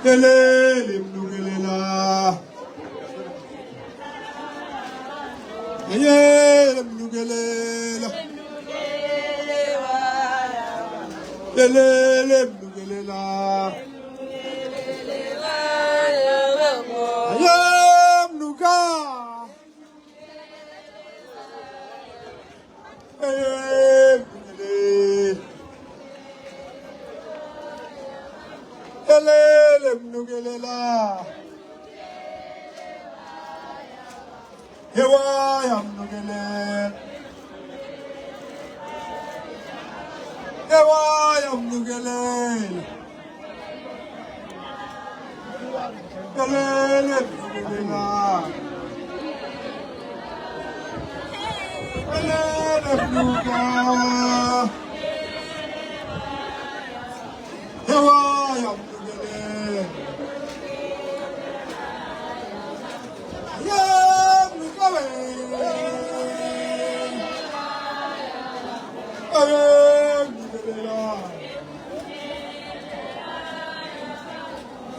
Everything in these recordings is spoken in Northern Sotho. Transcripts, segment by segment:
Lelele mnukelela. Lelele mnukelela. Lelele mnukelela. Aye mnuka. Elele mnukelela. Ewaya mnukelela. Ewaya mnukelela. Elele mnukelela. Elele mnuka. Ewaya mnukelela. Ye mnuka we. Aye mnukelela.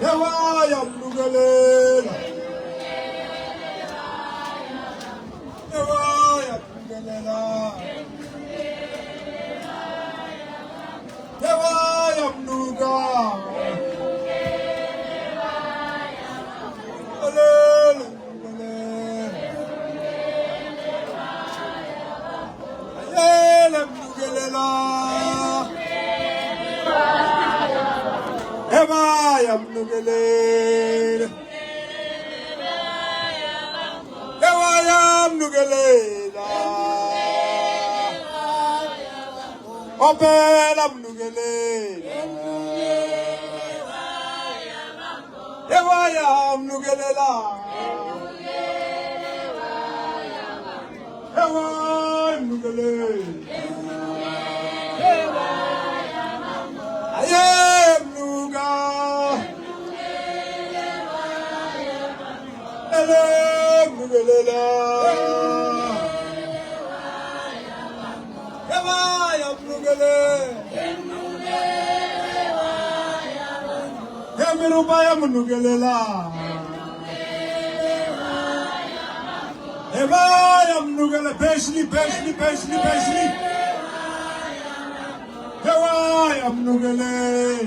Ewaya mnukelela. Ewaya mnukelela. Ewaya mnuka. Elele mnukelela. Elele mnukelela. Ewaya mnukelela. Ewaya mnukelela. Opela mnukelela. Ewaya mnukelela. Ewaya mnukelela. Aye mnuka. Ele mnukelela. Ewaya mnukelela. Emirupa ya mnukelela. Ewaya mnukele Besli Besli Besli Besli. Ewaya mnukelela.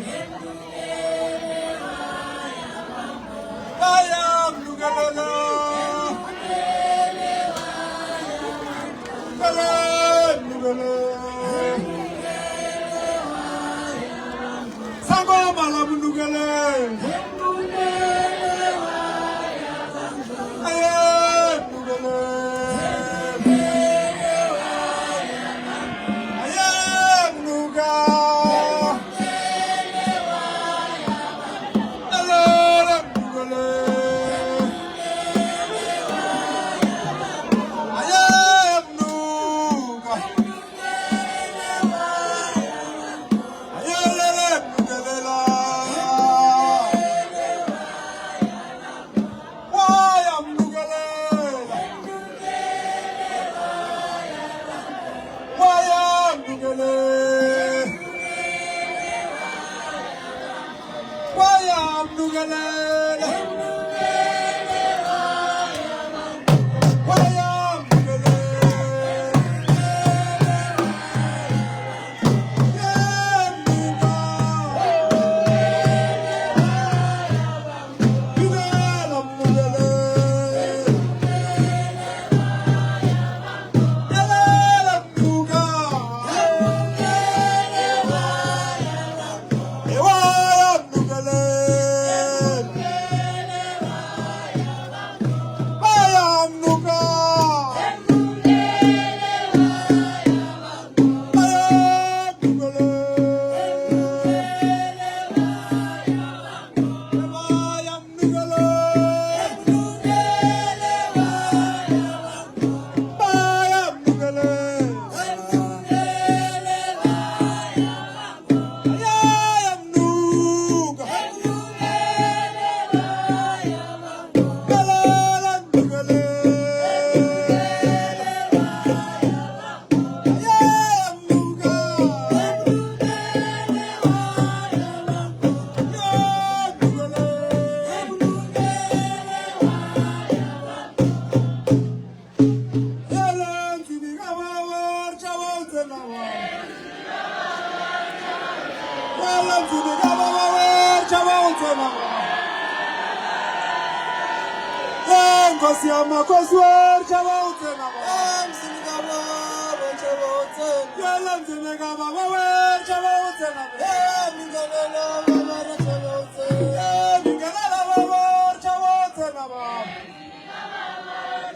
Aya mnukelela. Ele mnukelela. Sangoma la mnukelela. Aye mnukelela. Aye mnuka. Ele mnukelela. Aye mnuka. Aye mnukelela. Waya mnukelela. Waya mnukelela. Waya mnukelela. Waya mnukelela. Ye mnuka. Binela mnukelela. Yelela mnuka. Ewaya mnukelela. mzini ka baba we tšhaba o tsena Eh, Nkosi ya makhosi we tšhaba o tsena Mzini ka baba tšhaba o tsena. Yela mzini ka baba we tšhaba o tsena Eh, mingelela baba re tšhaba o tsena. Eh, bingelela baba tšhaba o tsena baba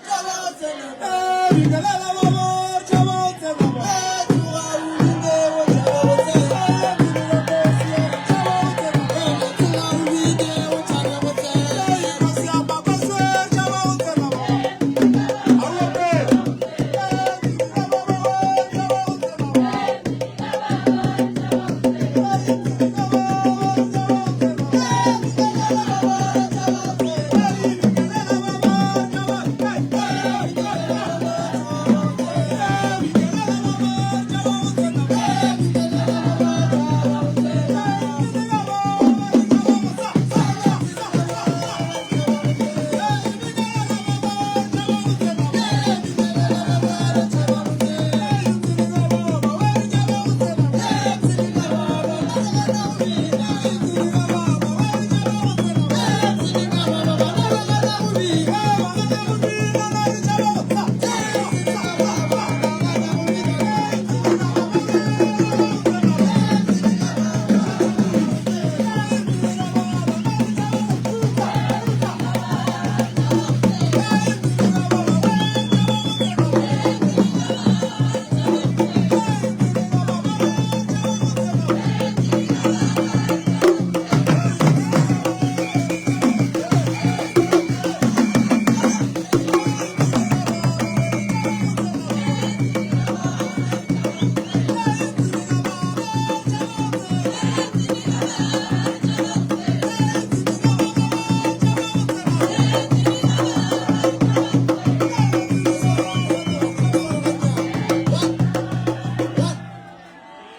Tšhaba o tsena. Eh, bingelela baba tšhaba o tsena baba Eh, tsoga o bine o tšhaba o tsena. Eh, mzini ka nkosi ya tšhaba o tsena Eh, tsoga o bine o tšhaba o tsena. Eh, nkosi ya makhosi we tšhaba o tsena baba Aope. Eh, mzini ka baba we tšhaba o tsena baba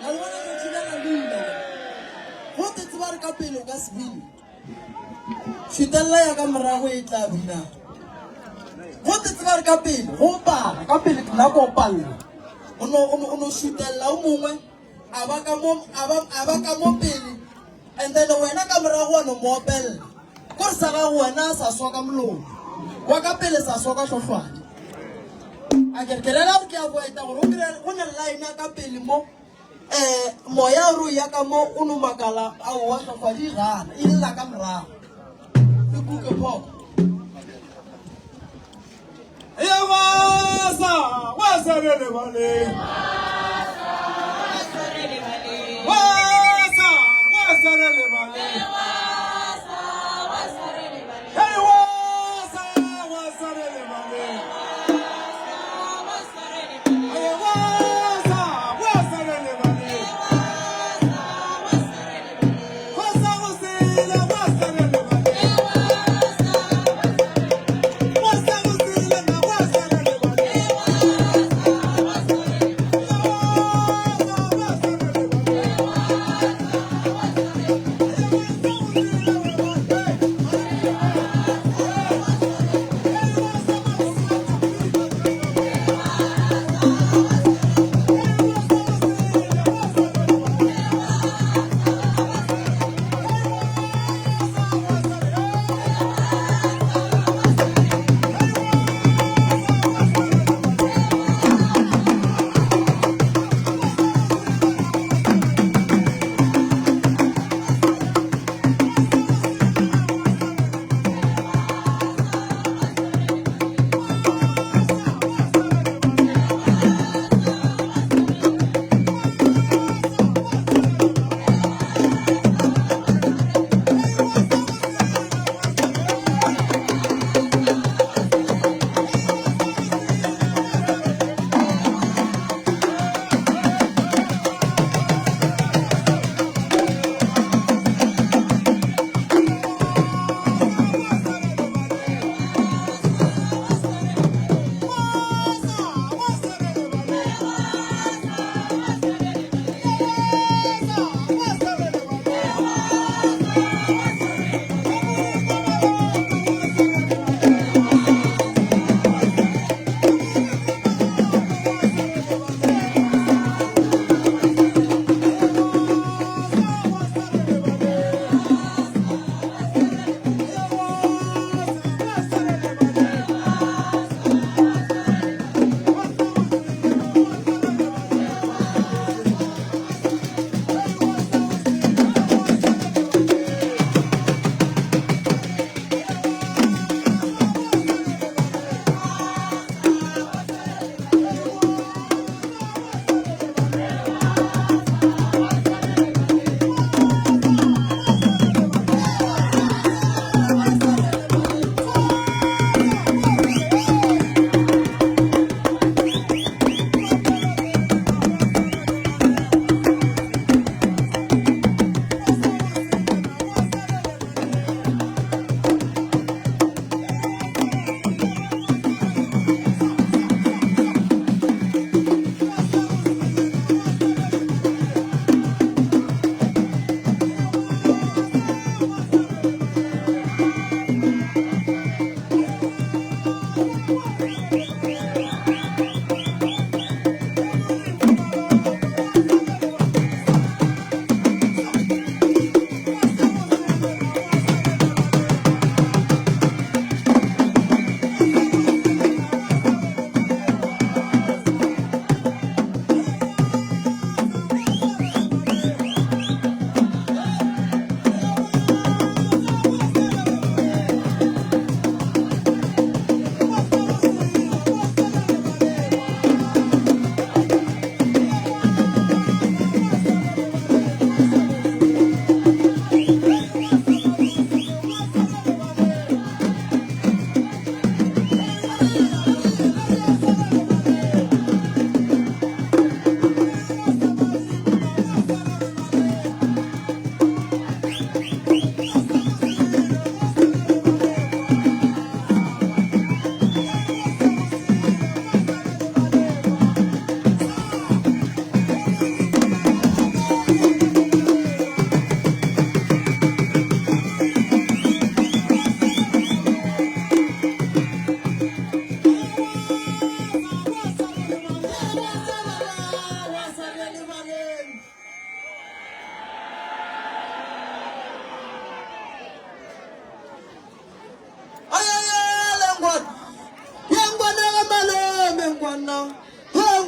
La le bona tšatši le la lula. Go te tseba re ka pele o ka se bine. Šutelela ya ka morago e tla bina. Go te tseba re ka pele, go opala, ka pele ke la ko opalla. O no o no o no šutelela o mongwe a ba ka mo a ba a ba ka mo pele and then wena ka morago wa no mo opella. Kore sa gago wena a sa swa ka molomo. Wa ka pele sa swa ka hlohlwane. A ke re ke rela gore ke a boeta gore o kry go ne line ya ka pele mo um moya o re o ya ka mo o no makala aowa hlohlwadi e gana e lla ka morago e kuke phoko. Wasa, wasa re le bale. Wasa, wasa re le bale. Hey, wasa, wasa re le bale. Hey, wasa, wasa re le bale. Wasa, wasa, wasa re le bale. Wasa, wasa, na wasa re le bale.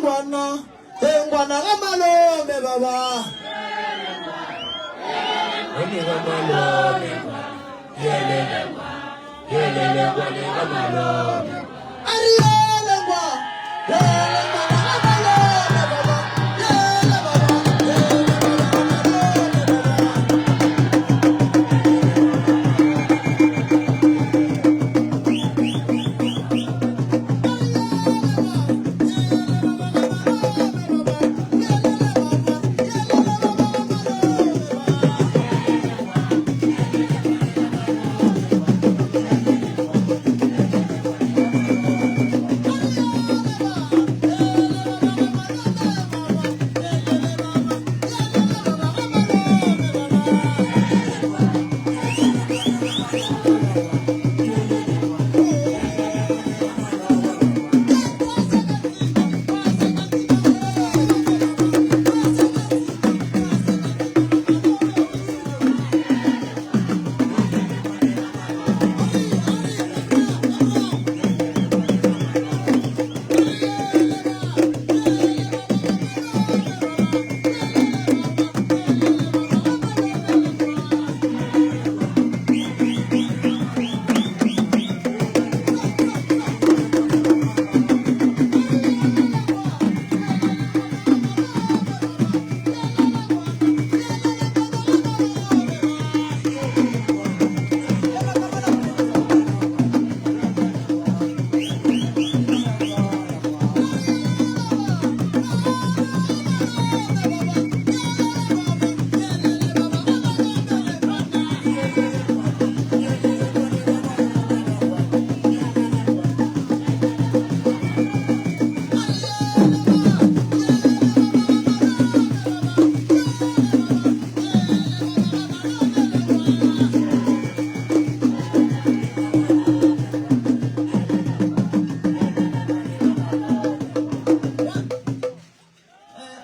ngwana, he ngwana ga malome baba. Ngwane ga malome, yelele, yelele ngwane ga malome. A re yele ngwa, yele ngwana ga malome baba, yele baba, yele ngwana ga malome baba.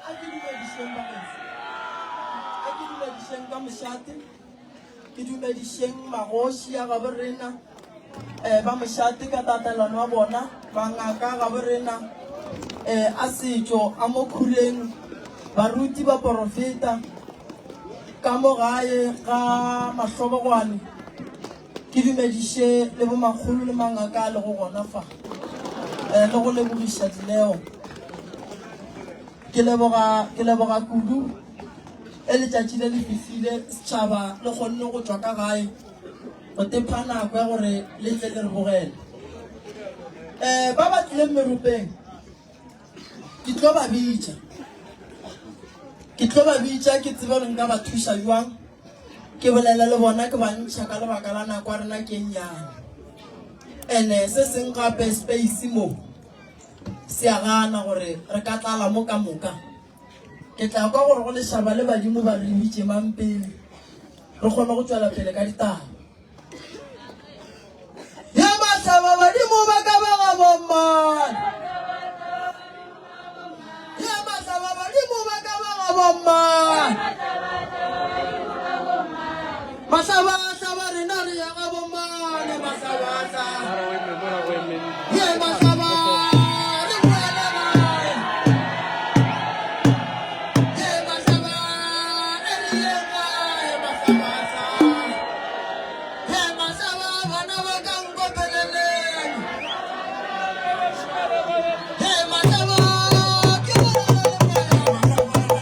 A ke dumedišeng bagešo, a ke dumedišeng ka mošate, ke dumedišeng magoši a gabo rena um ba mošate ka tatelano ya bona, mangaka a gabo rena um a setšo a mo khuleng, baruti ba porofeta ka mo gae ga mahlobogwane. Ke dumediše le bomakgolo le mangaka a lego gona fa, eh, le go lebogiša dineo. Ke leboga, ke leboga kudu e letšatši le le fihlile setšhaba le kgonne go tšwa ka gae go tepha nako ya gore le tle le re bogele. Eh, ba ba tlileng meropeng ke tlo ba bitša, ke tlo ba bitša ke tsebe gore nka ba thuša jwang. Ke bolela le bona ke ba ntšha ka lebaka la nako ya rena ke nnyane. Ene se seng gape space mo se a gana gore re ka tlala mo ka moka. Ke tla kwa gore go lešaba le badimo ba re bitše mang pele re kgone go tšwela pele ka ditaba. Ya mahlaba badimo ba ka ba ga bommane. Ya mahlaba badimo ba ka ba ga bommane. Mahlaba hlaba rena re ya ga bommane mahlaba hlaba. Ye mahlaba re boela gae. Ye mahlaba e re ye gae mahlaba hlaba. Ye mahlaba bana ba ka nkopeleleng. Ye mahlaba ke bolela le moya.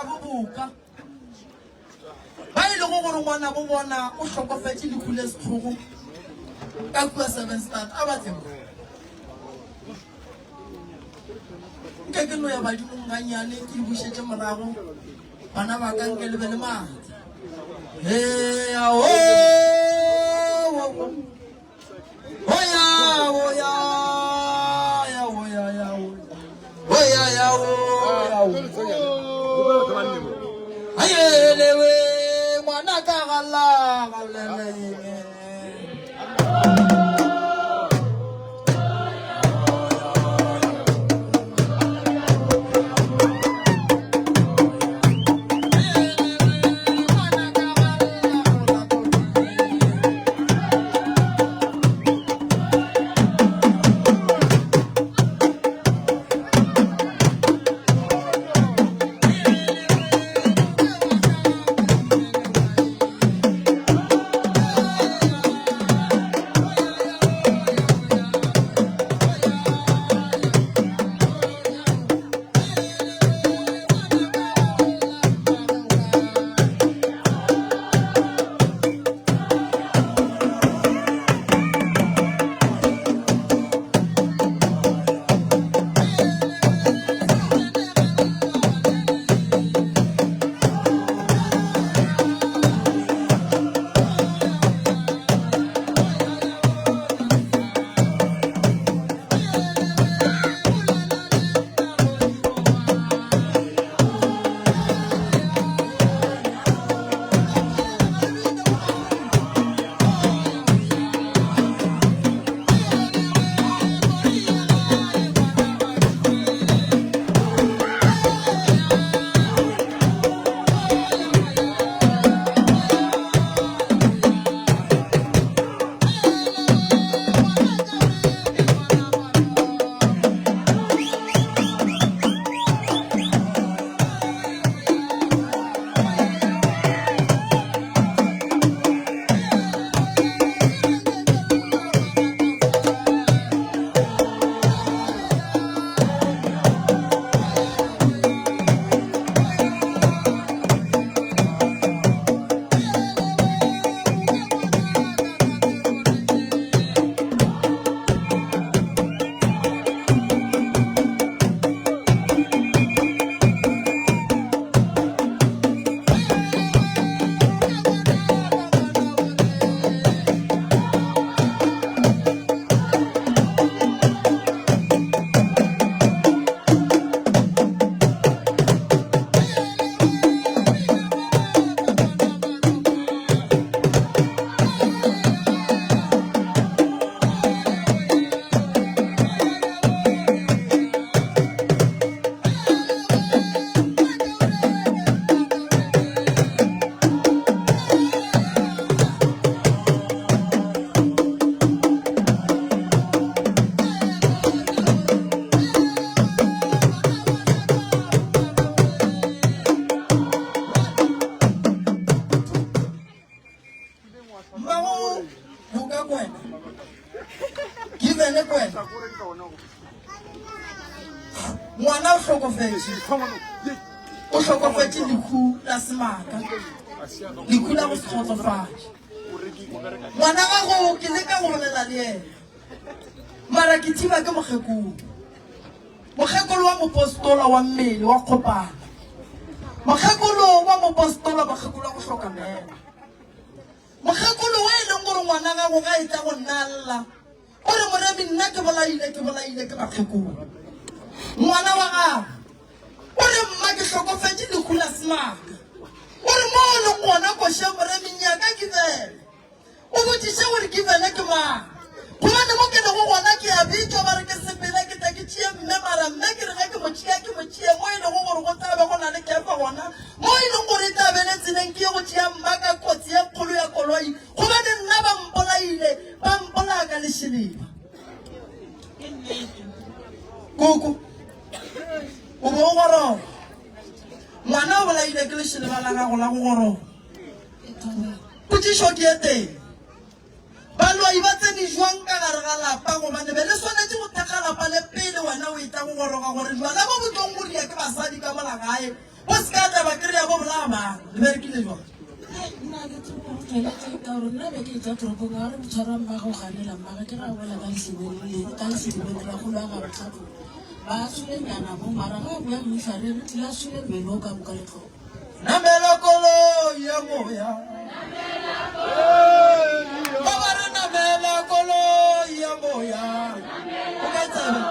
gabo boka ba e lego gore ngwanabo bona o hlokofetše lehu le sehlogo ka kua Sevenstad a ba tle mo. Nke ke no ya badimong gannyane ke di bušetše morago bana ba ka nke le be le maatla. Hey, oh, oh, oh. Oh ya, oh ya, ya, oh ya, ya, oh. Oh ya, ya, oh ya, oh. Ayelewe, ngwana ka gala, galele. Mmago Luka Kwena. Given Kwena. Ngwana o hlokofetše. O hlokofetše lehu la semaka. Lehu la go se kgotsofatše. Ngwana gago ke leka go bolela le yena. Mara ke thiba ke mokgekolo. Mokgekolo wa mopostola wa mmele wa kgopana. Mokgekolo wa mopostola, mokgekolo wa go hloka meno. Mokgekolo wa e leng gore ngwana gago ga e tla go nna a lla, o re moremi nna ke bolaile, ke bolaile ke bakgekolo. Ngwana wa gago o re mma ke hlokofetše lehu la semaka. O re mo o leng gona košeng moremi nyaka ke bele. O botšiše gore Givene ke mang. Gobane mo ke lego gona ke a bitšwa, ba re ke sepele ke tle ke tšee mme, mara mme ke re ge ke mo tšea, ke mo tšee mo e lego gore go tla be go na le kefa gona, mo e leng gore e tla be le tseleng ke ye go tšea mma ka kotsi ye kgolo ya koloi, gobane nna ba mpolaile, ba mpolaya ka lešeleba. Koko, o be o goroga. Ngwana o bolaile ke lešeleba la gago la go goroga. Potšišo ke e tee, Baloi ba tsene jwang ka gare ga lapa? Gobane be le swanetše go thekga lapa le pele wena o etla go goroga gore jwala bo bo tlong go ria ke basadi ka mola gae bo se ka tla ba ke. bang le berekile jwang? Nna ke tsebe go tšweletše ka gore nna be ke etšwa toropong a re motshwara mmage o ganela mmage ke ra boela ka lehlebeng ka lehlebeng rakgolo a ga botlhatlo ba swele nyana mo mara ga boya mmuša re re tlile a swele meno ka moka letloko. Namela koloi ya moya. Ba ba re namela koloi ya moya. O ka tsebe.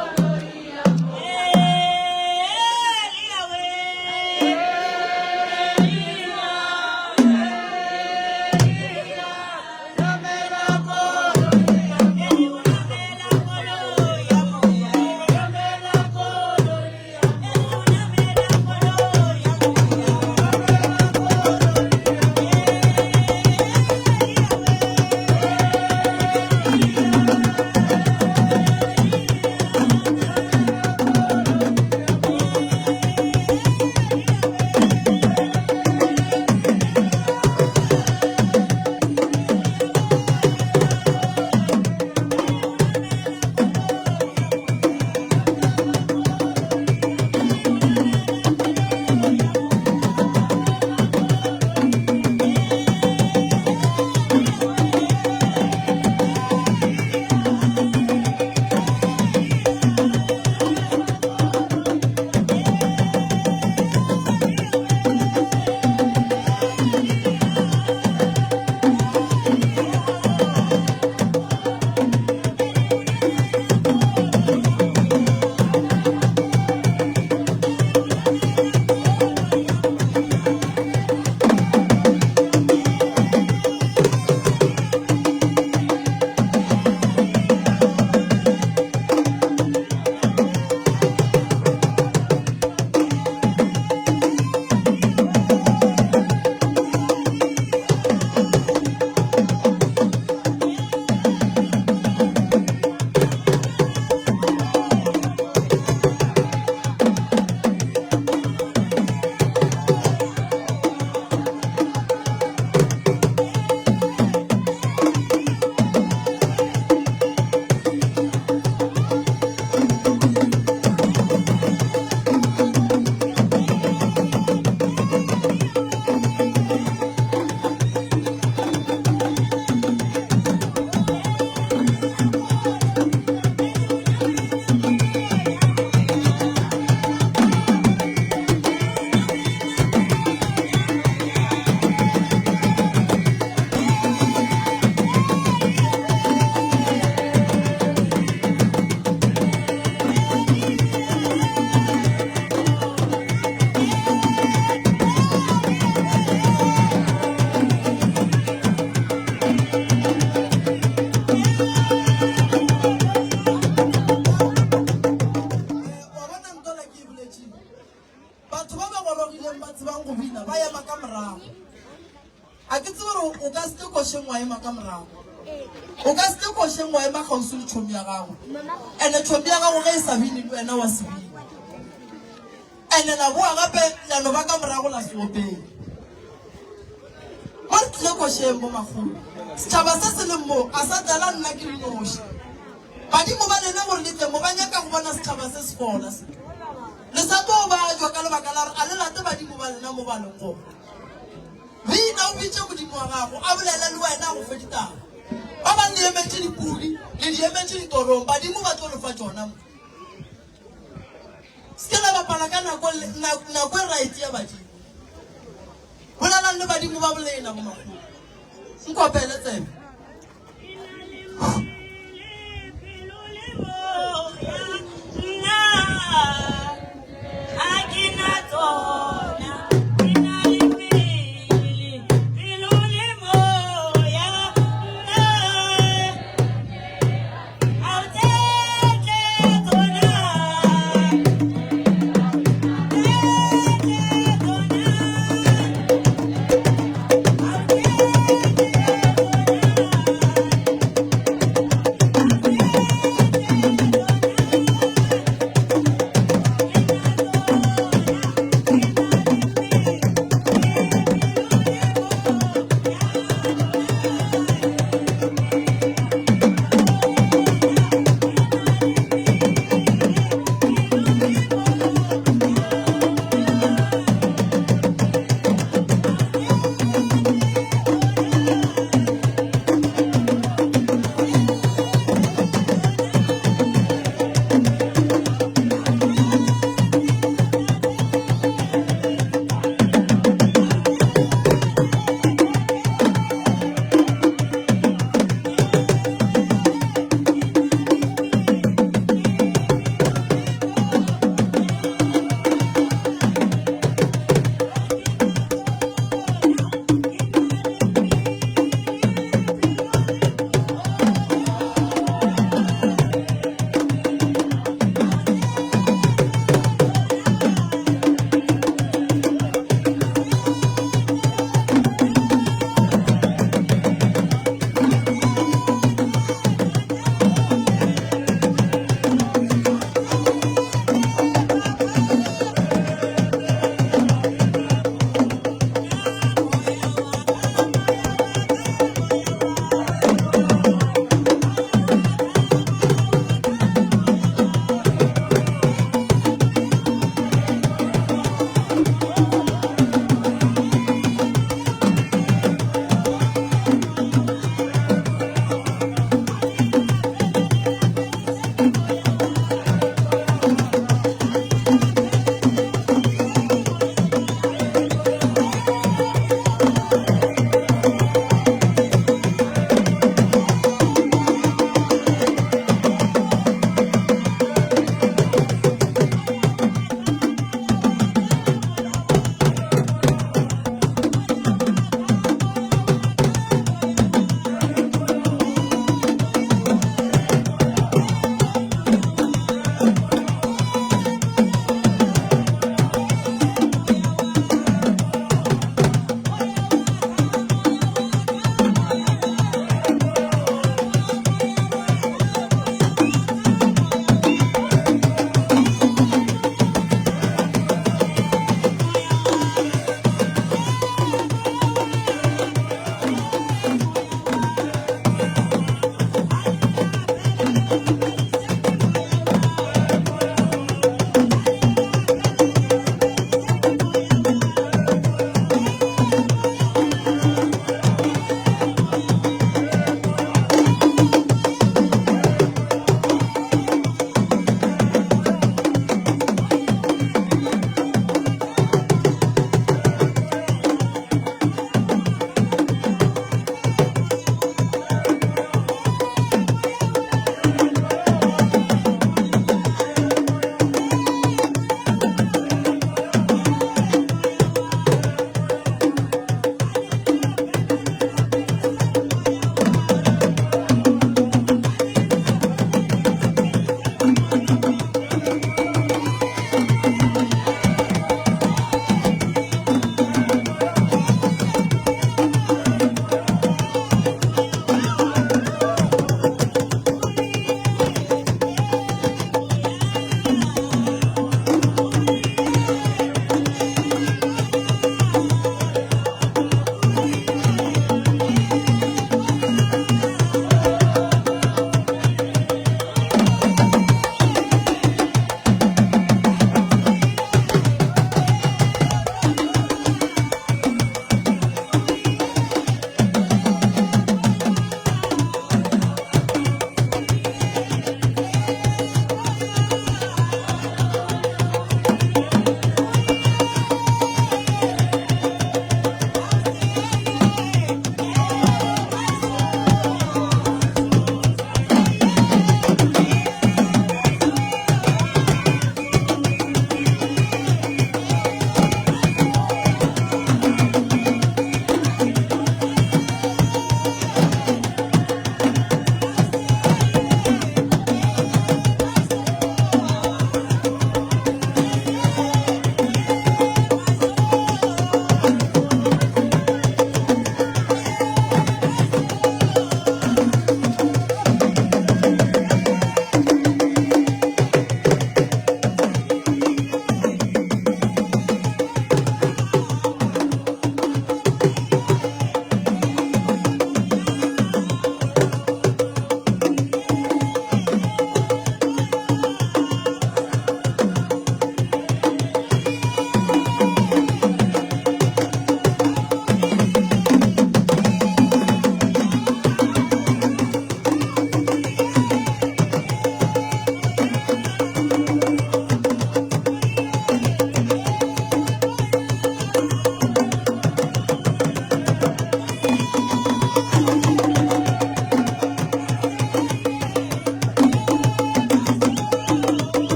Wa bona ntola ke e boletšeng? Batho ba ba gologileng ba tsebang go bina ba ema ka morago. A ke tsebe gore o ka se tle košeng wa ema ka morago. O ka se tle košeng wa ema kgauswi le tšhomi ya gago. Ene tšhomi ya gago ge e sa bine le wena wa se bine. Ene la boa gape la no ba ka morago la se opele. Mo re tlile košeng bo makgolo. Setšhaba se se leng mo a sa tlala nna ke le noši. Badimo ba lena gore le tle mo ba nyaka go bona setšhaba se se gona se. Le sa tlo bajwa ka lebaka la gore a le late badimo ba lena mo ba leng gona. Bina o bitše Modimo wa gago a bolele le wena a go fe ditaba. Ba bang le emetše dipudi, le di emetše ditorong, badimo ba tlo le fa tšona mo. Se ke la bapala ka nako, nako e right ya badimo. Bolelang le badimo ba bolena bo makgolo. Nkopele tsebe.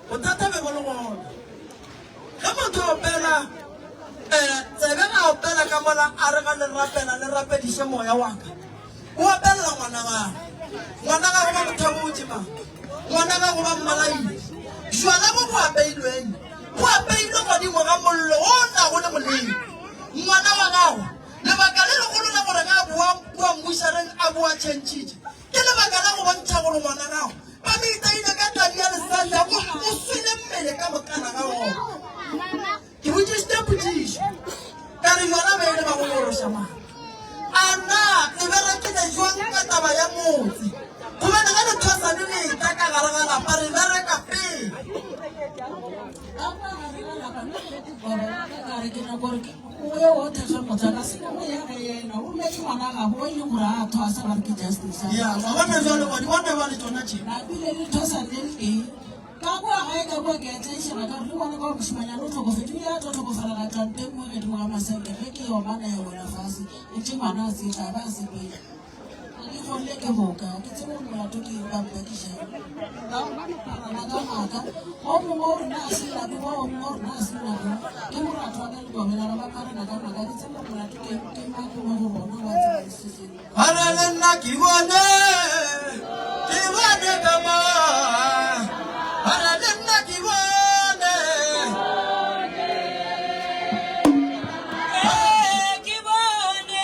Bothata be bo le gona. Ge motho a opela, um tsebe a opela ka mola a re ga le rapela le rapediše moya wa ka. O opelela ngwana gagwe. Ngwana gagwe ba mo thabotše ma. Ngwana gagwe ba mmolaile. Jwala bo bo apeilweng bo apeilwe godimo ga mollo wo o nago le molemo. Ngwana wa gago, lebaka le legolo la gore ge a boa kua mmušareng a boa tšhentšhitše, ke lebaka la go bontšha gore ngwana gago ba mo itaile ka tladi ya lesalla, o, o swele mmele ka mokana ga wona. Ke botšišitše potšišo, ka re, Jwala ba ile ba go goroša mang? A na le berekile jwang ka taba ya motse? Gobane ge lethwasane le etla ka gare ga lapa, re bereka pele. Ka kwa gare ga lapa, nna ke re ke goba ka re ke nyaka gore ke o ye o thekge motse ka se o ya ge yena o rometše ngwana gabo o e leng gore a thwasa ba re ke justice. Ya, wa bona jwale, wa di bona jwale tšona tše. Napile le thwasane le letee. Ka kua gae ka kua ke a tlaišega ka gore le ngwana ka wa mošemanyana o hlokofetše. O ile a tlo hlokofala ka tla nteng mo gedimo ga masenke ge ke omana ya wela fase. Etše ngwana a se tla ba a sepela. Ga ke kgone ke boka ke tsebe gore molato ke eng ba mpakišang. Ka gore ba no pharana ka maaka. O mongwe o re na a se molato wa, o mongwe o re na a se molato wa. Ke moratho wa ka le kobela ba pharana ka maaka. Ke tsebe gore molato ke eng ke mang mo go bona wa tseba se sengwe. A re le nna ke bone, ke bone ka mo. A re le nna ke bone. Ke bone,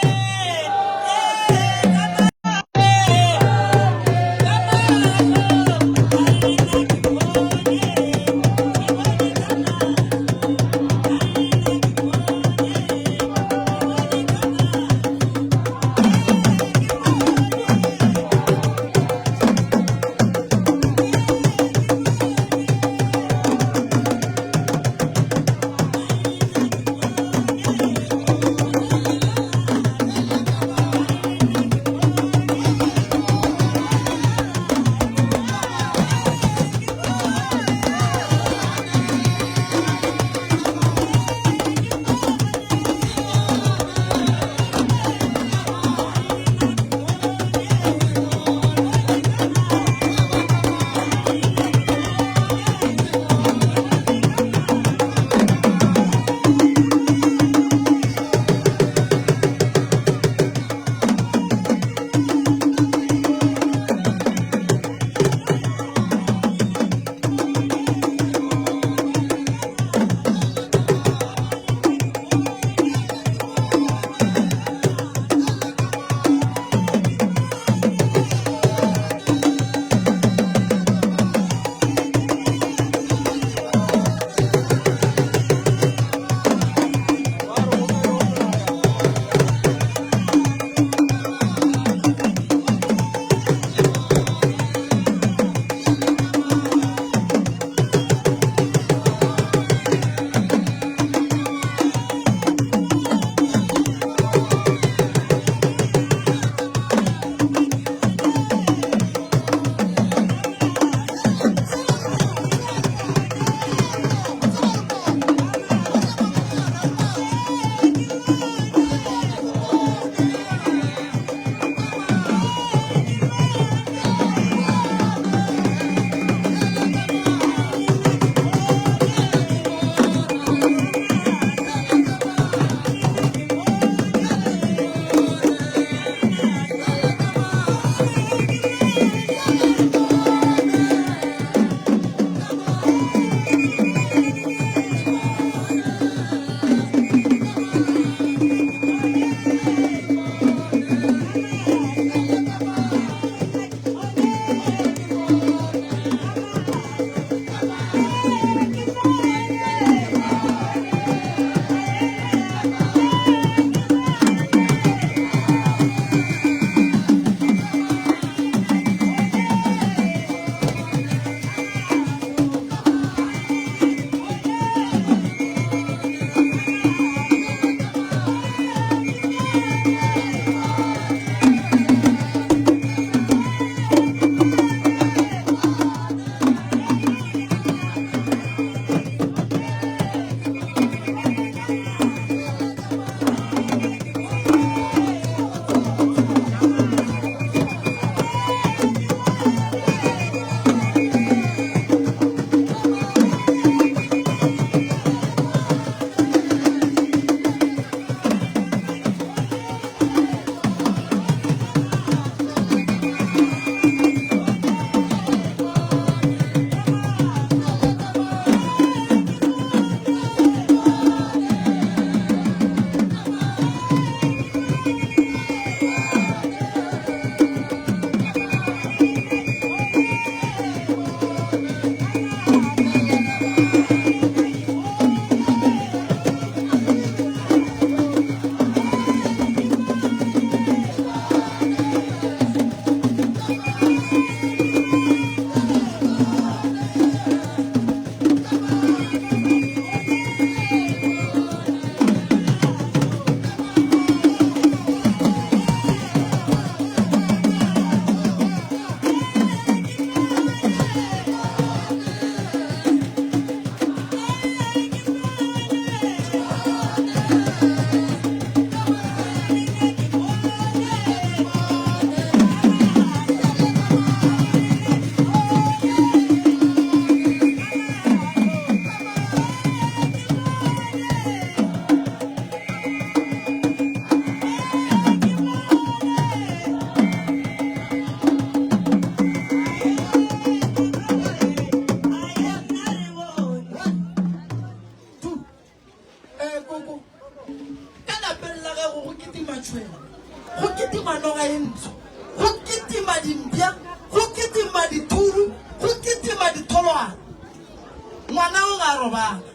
Ngwana o ga a robala.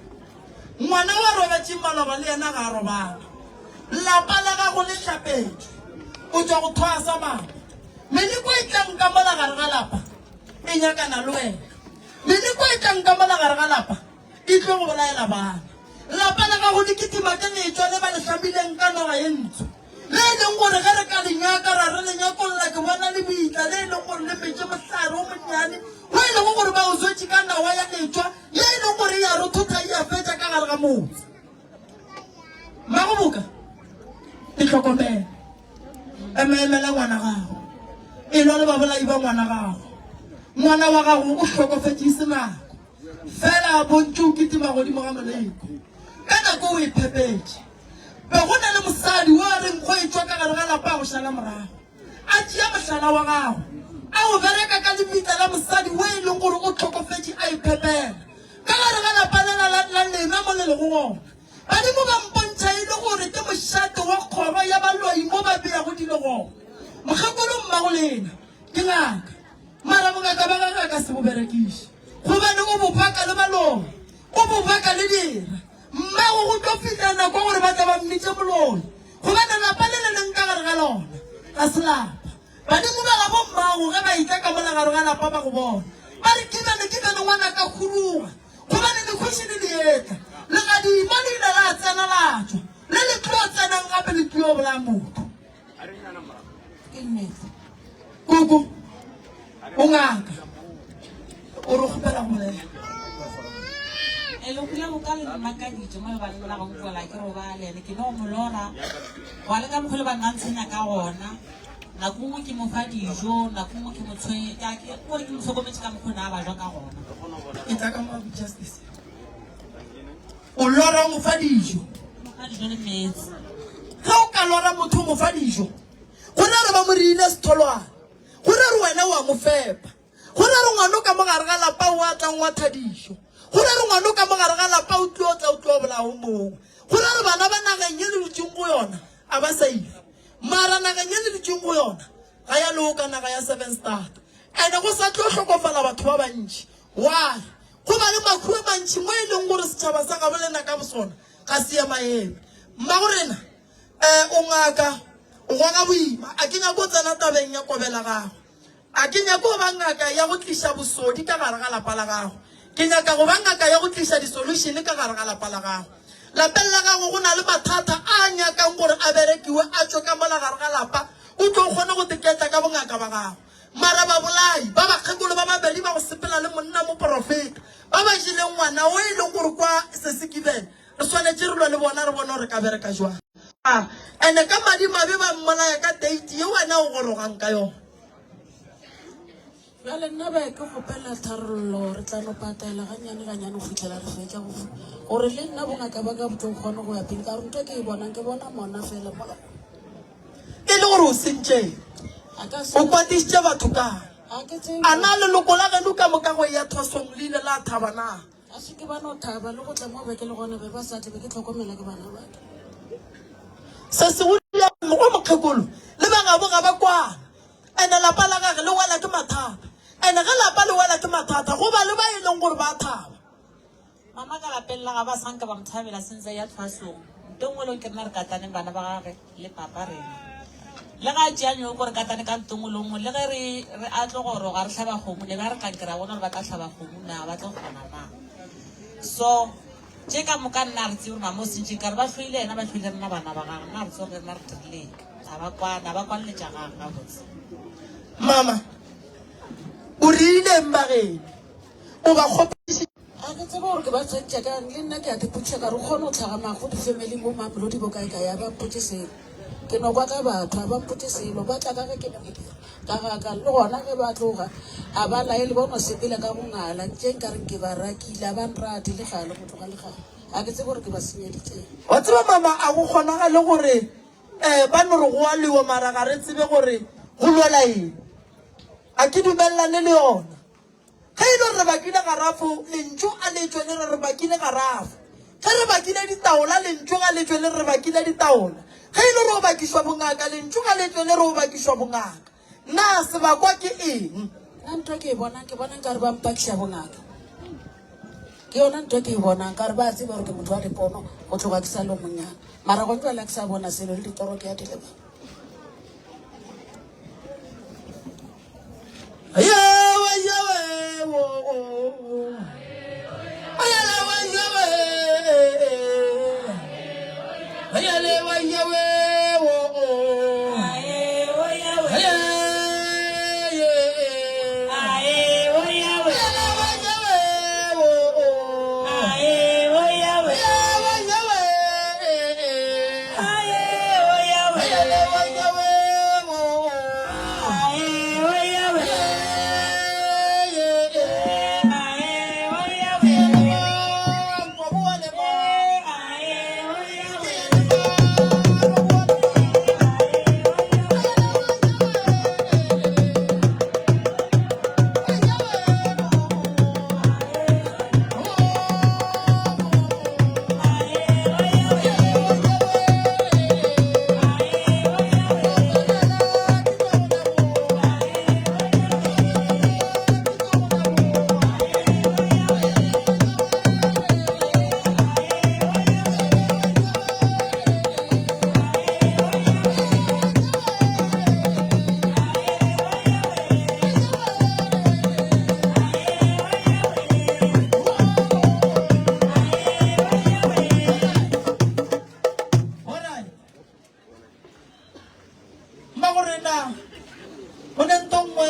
Ngwana wa robetšeng maloba le yena ga a robala. Lapa la gago le hlapetšwe. O tšwa go thwasa mama. Meleko e tlang ka mola gare ga lapa e nyakana le wena. Meleko e tlang ka mola gare ga lapa e tlo go bolaela bana. Lapa la gago le kitima ke letšwa le ba le hlamileng ka noga ye ntsho, le e leng gore ge re ka le nyaka ra re le nyakolla ke bona lebitla le e leng gore le metše mohlare o monnyane wo e lego gore ba o tswetše ka nawa ya letšwa ye e leng gore e a rothotha e a fetša ka gare ga motse. Mmagoboka, ke hlokomele. Emaemela ngwana gago. Elwa le babolai ba ngwana gago. Ngwana wa gago o hlokofetše e se nako. Fela a bontše o kitima godimo ga moleko. Ka nako o e phepetše. Be go na le mosadi wo a reng go etšwa ka gare ga lapa a go šala morago. A tšea mohlala wa gago. A o bereka ka lebitla la mosadi wo e leng gore o hlokofetše a iphepela. Ka gare ga lapa lela la, la lena mo le lego gona. Badimo ba mpontšha e le gore ke mošate wa kgoro ya baloi mo ba beago dilo gona. Mokgekolo mmago lena ke ngaka. Mara bongaka ba gagwe a ka se bo berekiše, gobane o bo baka le baloi, o bo baka le dira. Mmago go tlo fihla nako gore ba tla ba mmitše moloi, gobane lapa le le leng ka gare ga lona ga se lapa. Badimo ba gabo mmago ge ba etla ka mola gare ga lapa ba go bona, ba re, Kibene, Kibene, ngwanaka, huduga, gobane lekgoši le le etla. Legadima le ile la tsena la tšwa, le le tlo tsenang gape le tlio bolaya motho. Ke nnete. Koko, o ngaka. O re kgopela go bolela. E le kula boka le mmakaditše mo lebaleng la go utlwela ke robale ene ke no mo lora gwa le ka mokgwa le ba nna ntshwenya ka gona nako nngwe ke mo fa dijo nako nngwe ke mo tshwenye ka ke gore ke mo hlokometše ka mokgwa na ba jwa ka gona Ke tla ka mo justice. O lora o mo fa dijo. Mo fa dijo le meetse. Ge o ka lora motho o mo fa dijo, go ra re ba mo reile setholwana, go ra re wena o a mo fepa, go ra re ngwana o ka mo gare ga lapa o a tla ngwatha dijo, go ra re ngwana o ka mo gare ga lapa o tlo tla o tlo bolaya o mongwe, go ra re bana ba nageng ye le dutšeng go yona a ba sa ile. Mara nageng ye le dutšeng go yona ga ya loka, naga ya Seven Star. Ene go sa tlo hlokofala batho ba bantši. Why? Go ba le mahu a mantši mo e leng gore setšhaba sa gabo lena ka bosona ga se emaeme. Mmagorena, um o ngaka, o goga boima. A ke nyake go tsena tabeng ya kobela gago. A ke nyake go ba ngaka ya go tliša bosodi ka gare ga lapa la gago. Ke nyaka go ba ngaka ya go tliša disolušene ka gare ga lapa la gago. Lapeng la gago go na le mathata a a nyakang gore a berekiwe a tšwe ka mola gare ga lapa o tlo kgone go teketla ka bongaka ba gago. Mara babolai ba bakgekolo ba babedi ba go sepela le monna moporofeta ba ba jeleng ngwana o e leng gore kwa Sesekibele re swanetše re lwe le bona re bone gore re ka bereka jwang. Ene ka madimabe ba mmolaya ka date ye wena o gorogang ka yona. Bjale nna be ke kgopela tharollo, re tla no patela gannyane gannyane go fihlela re fetša go gore le nna bongaka ba ka bo tlo kgone go ya pele ka gore ntho e ke e bonang ke bona mona fela mola. E le gore o sentšeng? A ka se O kwatišitše batho kang? A ke tsebe. A na leloko la geno ka moka go eya thwasong le ile la thaba na? A se ke ba no thaba le go tla mo be ke le gona be ba sa tle be ke hlokomela ke bana ba ka. Se se William wa mokgekolo le ba gabo ga ba kwana. Ene lapa la gage le wela ke mathata. Ene ge lapa le wela ke mathata go ba le ba e leng gore ba thaba. Mama ka lapeng la gabo a sa nka ba mo thabela sentse a ya thwasong. Nto nngwe le ke rena re kataneng bana ba gage le papa rena. Le ga a tšea nyoko re katane ka nto nngwe le nngwe le ge re re a tlo goroga re hlaba kgomo ne ba re tlang ke ra bona gore ba tla hlaba kgomo na ba tlo kgona na. So tše ka moka nna re tsebe gore mama o sentšeng ka re ba hloile yena ba hloile rena bana ba gage nna re tsebe gore rena re dirileng. Ga ba kwana ba kwanletša gage gabotse. Mama o reileng bageno o ba kgopišitše. A ke tsebe gore ke ba tshwentše kang, le nna ke a dipotšiša ka re o kgone go hlaga mago difemeling bo Mamelodi bo kae kae, a ba mpotše selo. Ke no kwa ka batho, a ba mpotše selo, ba tla ka ge ke le modiri ka ga ka, le gona ge ba tloga a ba laele, ba no sepela ka go ngala, tše nkareng ke ba rakile, a ba nrate le gale go tloga le gale. A ke tsebe gore ke ba senyeditšeng. Wa tseba mama, a go kgonagale gore um ba no re go a lwewa mara ga re tsebe gore go lwela eng. A ke dumelelane le yona. Ge e le gore re bakile garafo, lentšu a le tšwe le re re bakile garafo. Ge re bakile ditaola, lentšu ga le tšwe le re re bakile ditaola. Ge e le gore o bakišwa bongaka, lentšu ga le tšwe le re o bakišwa bongaka. Na sebakwa ke eng? Nna ntho e ke e bonang, ke bona nkare ba mpakiša bongaka. Ke yona ntho e ke e bonang, ka gore ba a tseba gore ke motho wa dipono go tloga ke sa le monnyane. Mara gone jwale ga ke sa bona selo le ditoro ke a di lebala. Yewe, yewe, wo, wo, wo. Ayelewe, yewe, ayelewe, yewe, wo, wo. Aye, ye, ayelewe, yewe, wo, wo. Yewe, yewe, ayelewe, yewe, wo, wo. Alright. Mmagorena, go ne nto nngwe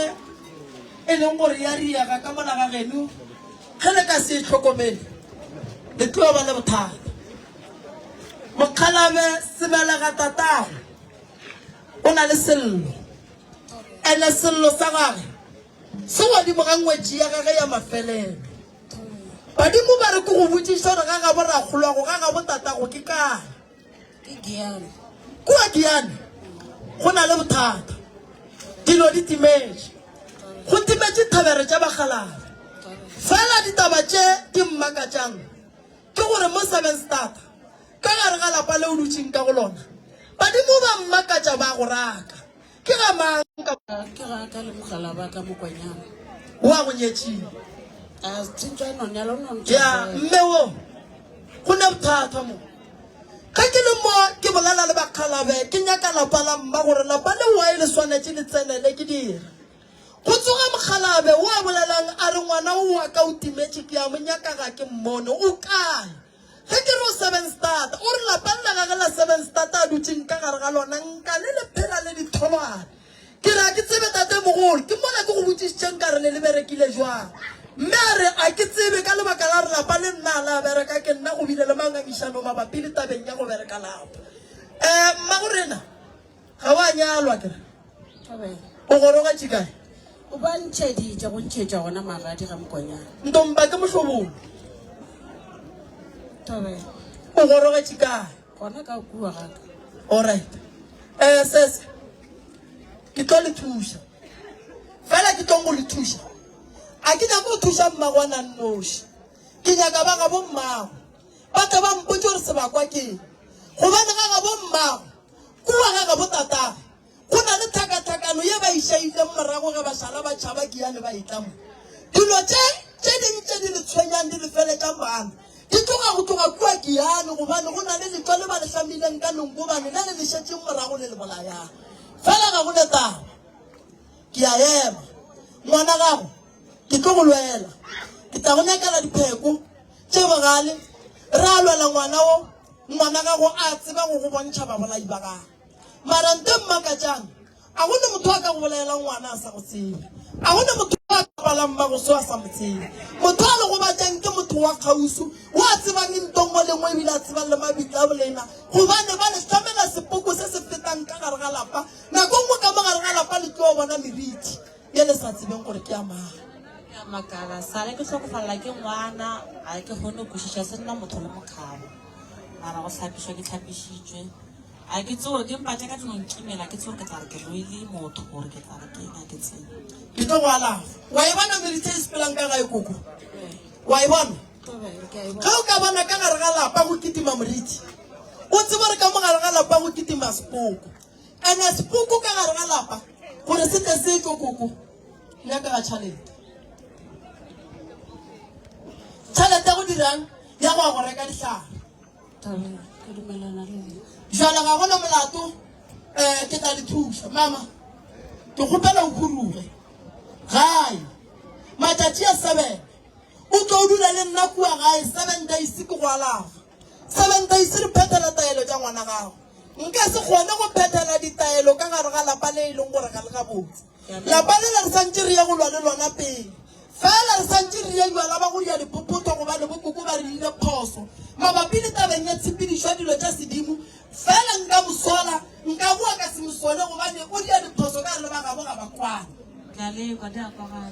e leng gore ya riega ka mola ga geno, ge le ka se e hlokomele, le tlo ba le bothata. Mokgalabe sebelega tatago o na le sello, ene sello sa gage se godimo ga ngwetši ya gage ya mafelelo. Badimo ba re ke go botšiša gore ga gabo rakgolwago, ga gabo tatago ke kae? Ke Giyani. Kua Giyani go na le bothata. Dilo di timetše. Go timetše thabere tša bakgalabje. Fela ditaba tše di mmakatšang ke gore mo Sevenstad, ka gare ga lapa le o dutšeng ka go lona, badimo ba mmakatša ba go raka. Ke ga mang ka. Ke ga ka le mogala ba ka mokwanyana. O a go nyetšeng. A tshintswa no nyala no ntse. Ya mme wo go ne bothata mo. Ge ke le mo ke bolela le bakgalabe ke nyaka lapa la mma gore lapa le wae le swanetše le tsenele ke dira. Go tsoga mokgalabe o a bolelang a re ngwana o wa ka o timetše ke a mo nyaka ga ke mmone o kae. Ge ke re o Sevenstad, o re lapeng la gage la Sevenstad a dutšeng ka gare ga lona nka le le phela le ditholwana. Ke re a ke tsebe tatemogolo, ke mola ke go botšišitšeng ka re le le berekile jwang. Mme a re a ke tsebe ka lebaka la re lapa le nna a la bereka ke nna go bile le mangangišano mabapi le tabeng ya go bereka lapa. Um mmagorena ga wa nyalwa ke re? O gorogetše kae? O ba ntšheditše go ntšhetša gona magadi ga Mokonyana. Ntomba ke mohlobolo. Thobela. O gorogetše kae? Gona ka kua ga ka. Alright. Eh sese. Ke tlo le thuša. Fela ke tlo go le thuša. A ke nyake go thuša mmagwana nnoši. Ke nyaka ba gabo mmago. Ba tle ba mpotše gore sebakwa ke eng. Gobane ga gabo mmago, kua ga gabo tatagwe, Go na le tlhakatlhakano ye ba e šaileng morago ge ba šala ba tšhaba Giyani ba etla mo. Dilo tše tše ding tše di le tshwenyang di le feletšang bana, di tloga go tloga kua Giyani gobane go na le letšwa le ba le hlamileng ka lenkobane le le le šetšeng morago le le bolayang. Fela ga go ne taba. Ke a ema. Ngwana gago, ke tlo go lwela. Ke tla go nyakela dipheko tše bogale, ra lwela ngwana wo, ngwana gago a tseba go go bontšha babolai ba gagwe. Mara nto e mmakatšang, a go ne motho a ka go bolaelang ngwana a sa go tsebe. A go ne motho a ka balang mmagoso a sa mo tsebe. Motho a le gobatšang ke motho wa kgauswi, wa tsebang nto nngwe le nngwe ebile a tsebang le mabitla a bolena, gobane ba le hlamela sepoko se se fetang ka gare ga lapa. Nako nngwe ka mo gare ga lapa le tlo bona meriti ye le sa tsebeng gore ke ya mang. Ke a makala, sale ke hlokofalela ke ngwana, ga ke kgone go kwešiša se nna motho le mokhabo. Mara go hlapišwa ke hlapišitšwe. A ke tsebe gore ke mpa tša ka di no nkimela, ke tsebe gore ke tla re ke rwele motho gore ke tla re ke eng, a ke tsebe. Ke tlo go alafa. Wa e bona meriti e sepelang ka gae koko? Wa e bona? Ge o ka bona ka gare ga lapa go kitima moriti, o tsebe gore ka mo gare ga lapa go kitima sepoko. Ene sepoko ka gare ga lapa gore se tle se tšwe koko, nyaka ga tšhalete. Tšhalete ya go dira. dirang ya go ya go reka dihlare. Thabela, ke dumelana le wena. Jwale ga gona molato, um ke tla le thuša. Mama, ke kgopela o khuruge gae matšatši a sebene, o tlo o dula le nna kua gae seven days ke go alafa. Seven days re phethela taelo tša ngwana gago. Nka se kgone go phethela ditaelo ka gare ga lapa le e leng gore ga le gabotse. Lapa lela re santše re ye go lwa le lona pele. Fela re santše re ye jwala ba go dia diphophoto gobane bokoko ba re ile phoso mabapi le tabeng ya tshepedišo ya dilo tša sedimo. Fela nka mo sola, nka boa ka se mo sole gobane o dia diphoso ka re le ba gabo ga ba kwane. Ke a lekwa, di a kwagala.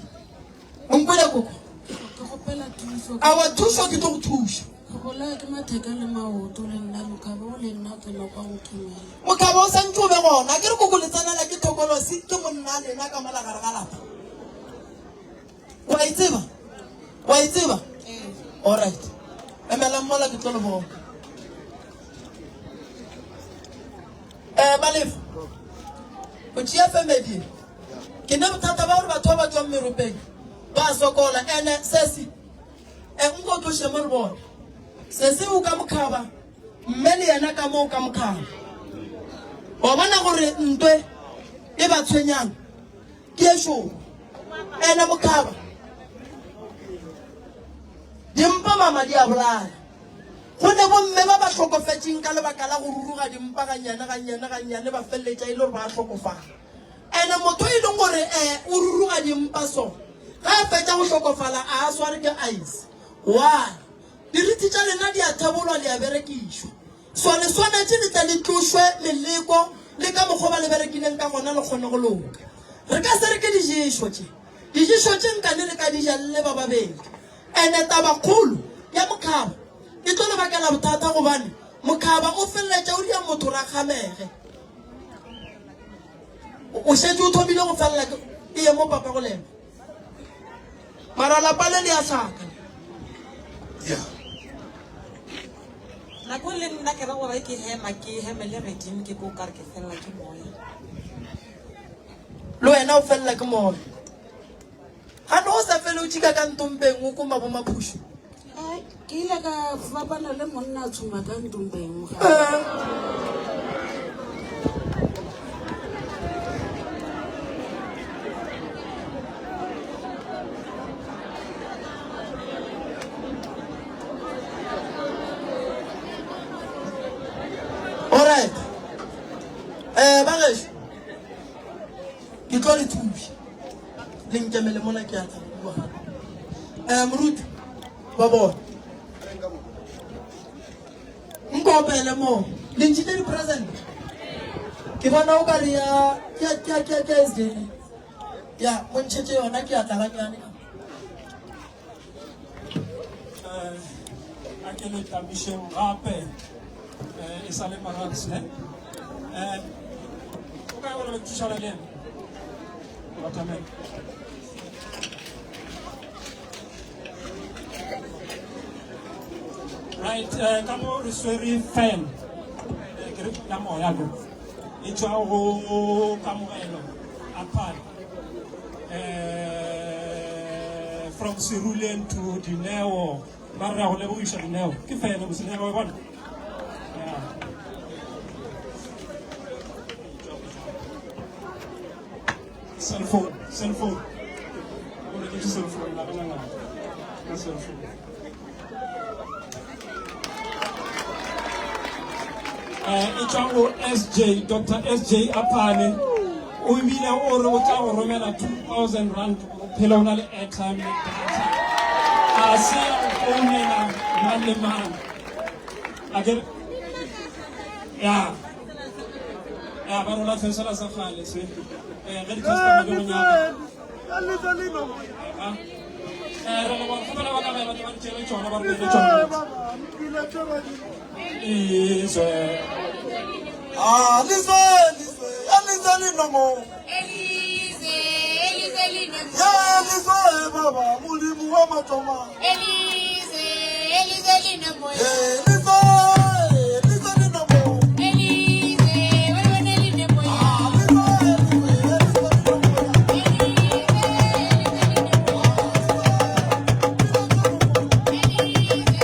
O nkwele koko? Ke kgopela thuso. Awa thuso ke tlo go thuša. Ke bolaya ke matheka le maoto le nna mokhabo o le nna ke nokwa nthumela. Mokhabo o santse o be gona. Ke re koko le tsenela ke thokolosi ke monna lena ka mola gare ga lapa. Wa e tseba? Wa e tseba? Ee. All right. Emelang mola ke tlo le bona. Eh Malefo. O tšea family. Ke ne bothata ba gore batho ba ba tswang meropeng ba sokola ene sesi e nko o tloše mo re bone sesi o ka mokhaba mme le yena ka mo o ka mokhaba wa bona gore ntwe e ba tshwenyang ke e šoro ene mokhaba dimpa mama di a bolaya go ne bomme ba ba hlokofetšeng ka lebaka la go ruruga dimpa gannyane gannyane gannyane ba feleletša e le gore ba hlokofala Ene motho e leng gore um o ruruga dimpa so ge a fetša go hlokofala a a sware ke ice. Why? Dirithi tša lena di a thebolwa le a berekišwa. So le swanetše le tle le tlošwe meleko le ka mokgwa ba le berekileng ka gona le kgone go loka. Re ka se re ke diješo tše. Diješo tše nkane le ka di ja le le ba babedi. Ene tabakgolo ya mokhaba e tlo le bakela bothata gobane mokhaba o feleletša o dia motho rakgamege. O šetše o thomile go felela ke ye mo papa go lema. Mara lapa le le a hlaka. Yeah. Nako le nna ke re gore ke hema ke hemele gedimo ke ko kare ke felela ke moya. Le wena o felela ke moya. Gane o sa fele o tšika ka ntompeng o koma bo maphušo. Ke ile ka fapana le monna a tshuma ka ntompeng. Alright. Eh ba gešo. Ke tlo le thuša. Le nkemele mola ke a tla go bua gape. Eh moruti ba bona. Nkopele mo. Le ntšhitše di-present. Ke bona o ka re ya ke ke ke ke SJ. Ya mo ntšhetše yona ke a tla ganyane. Eh, a ke le tamišeng gape eh, e sa le marats ne eh, o kae gore le thušana le ena batamela right eh, ka mo re swere fan eh, ke re ya moya ko e tswa go kamogelo apal eh, from Seruleng to Dineo ba re ra go lebogiša Dineo ke fene moseneo wa bona yeah. Cell phone, cell phone. O reketše cell phone, nagana ngaka ka cell phone. Eh, e tšwa go SJ, Dr. SJ Aphane. O ebile o re o tla go romela 2000 rand gore o phele o na le airtime le data. A se ya go founela mang le mang. A ke ya ya ba rola fensela sa kgale se. Eh, ge di-customer di go nyaka. Eh, re leboga kgopela ba ka ba ba di tšere tšona ba re neele tšona. Izwe. Ah, lizwe, lizwe, ya lizwe linomo. Elize, Elize linomo. Ya lizwe baba, Modimo wa matoma. Elize, Elize linomo. Eh, lizwe, lizwe linomo. Elize, wena linomo. Ah, lizwe, lizwe, lizwe linomo. Elize, Elize linomo. Elize,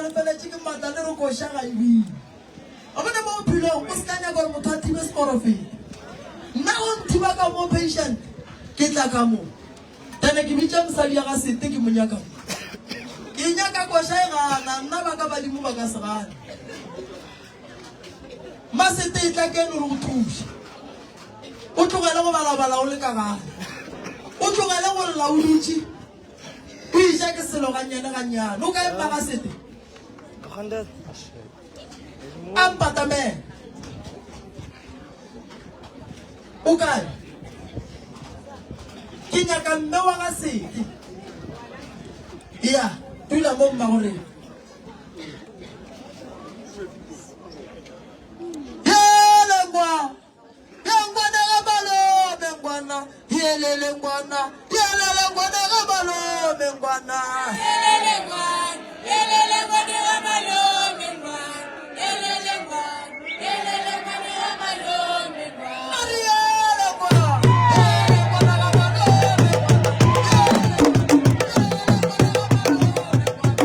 le feletše ke maatla le re koša ga e bine. Wa bona mo bophelong o se ka nyaka gore motho a thibe seporofeta. Nna o nthiba ka mo patient ke tla ka mo. Then ke bitša mosadi ya ga Sete ke mo nyaka mo. Ke nyaka koša e gana nna ba ka badimo ba ka se gane. Masete e tla keno re go thuše. O tlogele go balabala o le ka gae. O tlogele go lla o dutše o ija ke selo gannyane gannyane. O kae mma ga Sete? A mpatamela. O kae? Ke nyaka mme wa ga Sete. Ya, dula mo mma gore. Yelengwa, yengwana ga malome ngwana, yelele ngwana, yelele ngwana ga malome ngwana. Yelele ngwana, yelele ngwana ga malome ngwana, yelele ngwana, yelele ngwana ga malome ngwana. A re yele ngwana, yele ngwana ga malome ngwana, yele ngwana, yelele ngwana ga malome ngwana.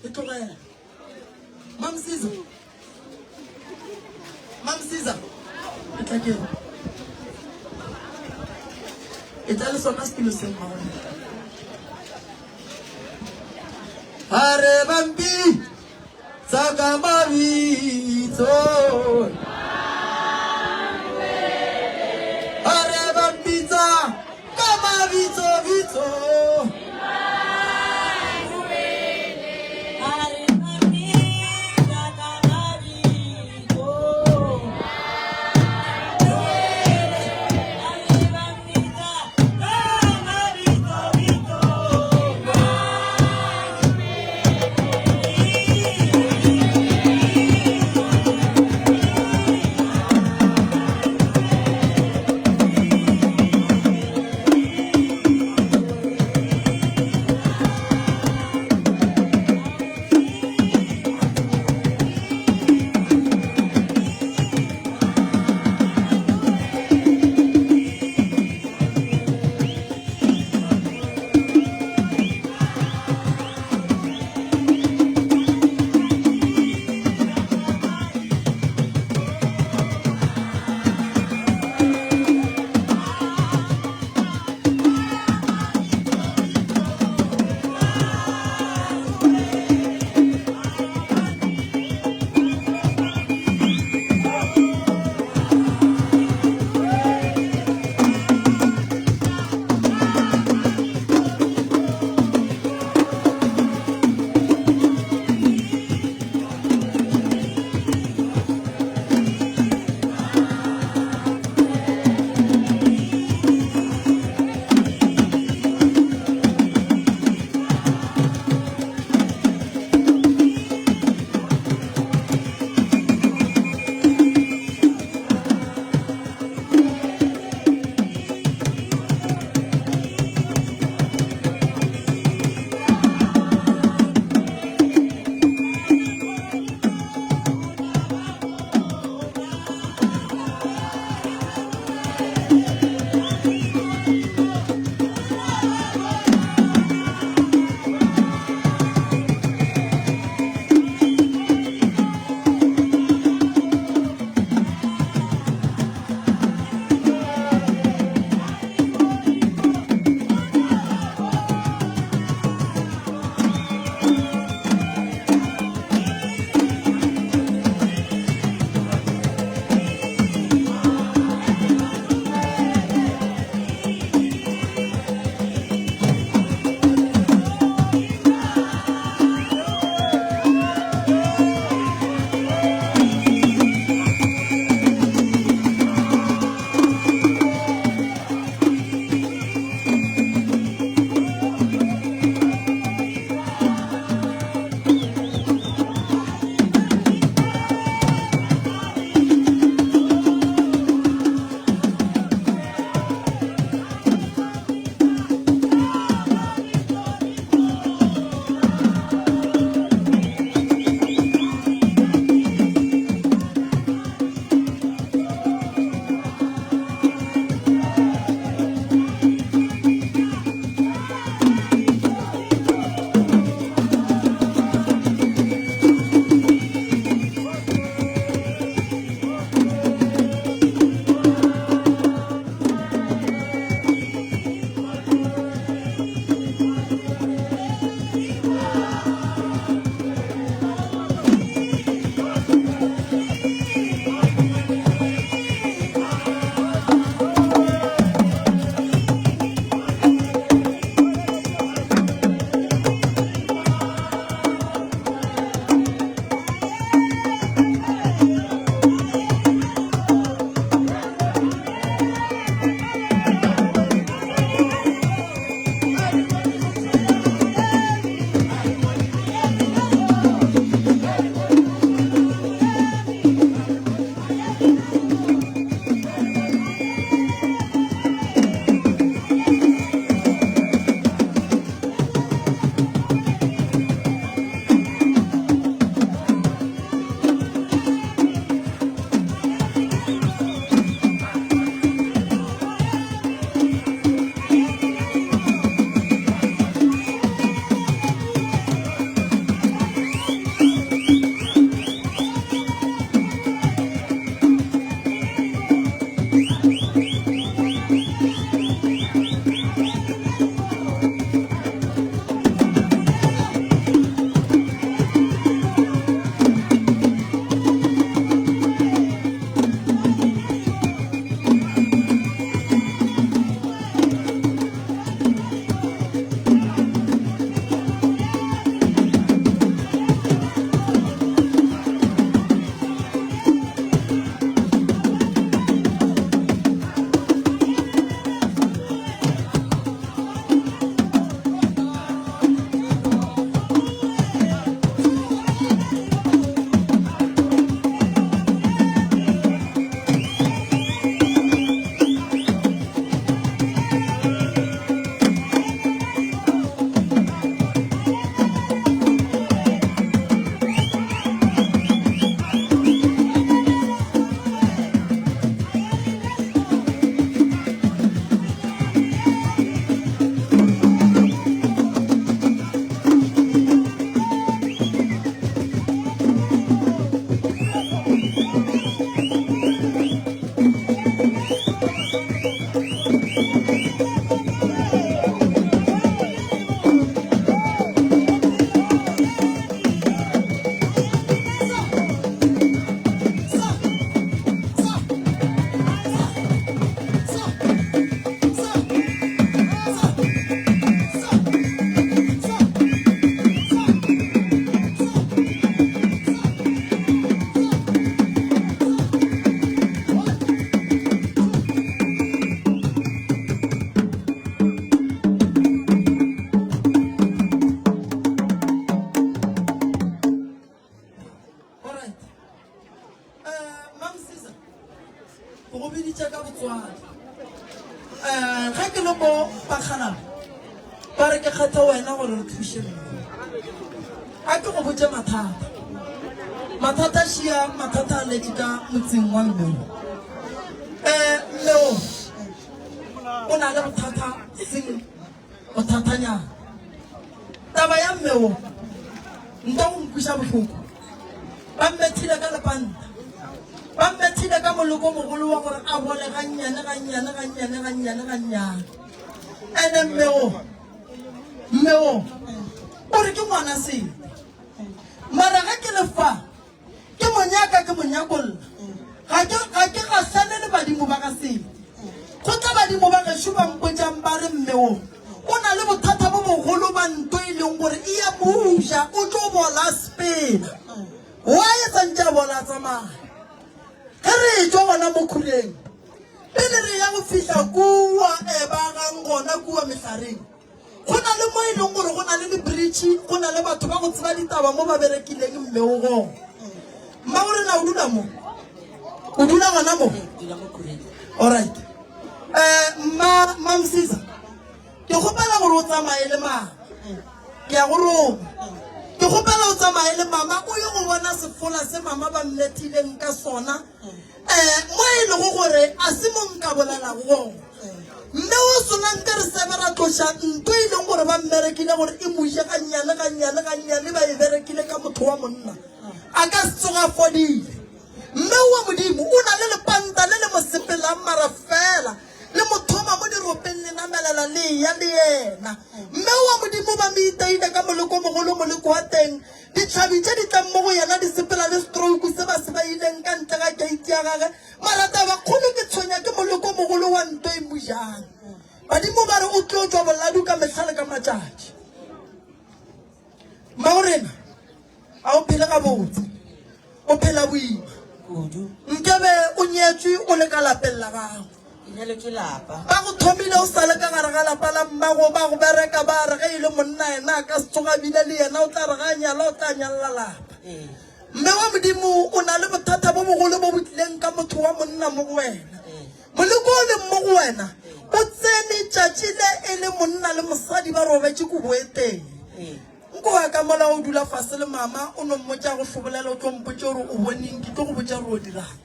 E tlogela. Mamsiza. Mamsiza. E tla ke. E tla le sona setulo se mmago. A re bampi tsa ka mabitso. A re bampitsa ka mabitso. Mabitso bitso. Alright. Eh, Mamsiza, ke go biditše ka botswadi. Eh, ge ke le mo Bakgalabje, ba re ke kgethe wena gore re thuše mme. A ke go botše mathata. Mathata šia, mathata a letše ka motseng wa mme o. Eh, mme o, o na le bothata seng bothatanyana. Taba ya mme wo, nto go nkwiša bohloko. Ba mmethile ka lepanta. Ba mmethile ka moloko mogolo wa gore a bole gannyane, gannyane, gannyane, gannyane, gannyane. Ene mme wo, mme wo, o re ke ngwana sete. Mara ge ke le fa, Ke mo nyaka, ke mo nyakolla. Ga ke, ga ke gahlane le badimo ba ga Sete. Go tla badimo ba gešo ba mpotšang ba re mme wo o na le bothata bo bogolo ba nto e leng gore e ya mo ja, o tlo bola a sepela. Why e santše a bola a tsamaya? Ge re etšwa gona mo khureng, pele re ya go fihla kua Ebagang gona kua mehlareng, Go na le mo e leng gore go na le dibritšhe, go na le batho ba go tseba ditaba mo ba berekileng mme o gona. Mmago rena o dula mo? O dula gona mo? Alright. Eh, mma Mamsiza, ke kgopela gore o tsamaye le mama. Ke ya go roma. Ke kgopela o tsamaye le mama o ye go bona sefola se mama ba mmethileng ka sona. Eh, mo e lego gore a se mo nka bolelago gona. Mme o sona nka re sebe ra tloša nto e leng gore ba mmerekile gore e mo je gannyane gannyane gannyane ba e berekile ka motho wa monna a ka se tsoga a fodile. Mme wa Modimo o na le lepanta le le mo sepelang mara fela le mo thoma mo diropeng le namelela le eya le yena. Mme wa Modimo ba mo iteile ka moleko mogolo moleko wa teng Dihlabi tše di tlang mo go yena di sepela le stroke se ba se beileng ka ntle ga keiti ya gage. Mara tabakgolo ke tshwenya ke moloko mogolo wa nto e mojang. Badimo ba re o tlo tšwa boladu ka mehla le ka matšatši. Mmagorena, a o phele gabotse. O phela boima. Kudu. Nkebe o nyetšwe o le ka lapeng la gago. Ke nyaletšwe lapa. Ba go thomile o sa le ka gare ga lapa la mmago, ba go bereka ba re ge e le monna yena a ka se tsoga a bile le yena, o tla re ga a nyala o tla nyalla lapa. Ee. Mme wa Modimo, o na le bothata bo bogolo bo bo tlileng ka motho wa monna mo go wena. Ee. Moleko o leng mo go wena o tsene tšatši le e le monna le mosadi ba robetše kobo e tee. Ee. Nko wa ka mola o dula fase le mama o no mmotša go hlobolela o tlo mpotša gore o boneng ke tlo go botša gore o dirang.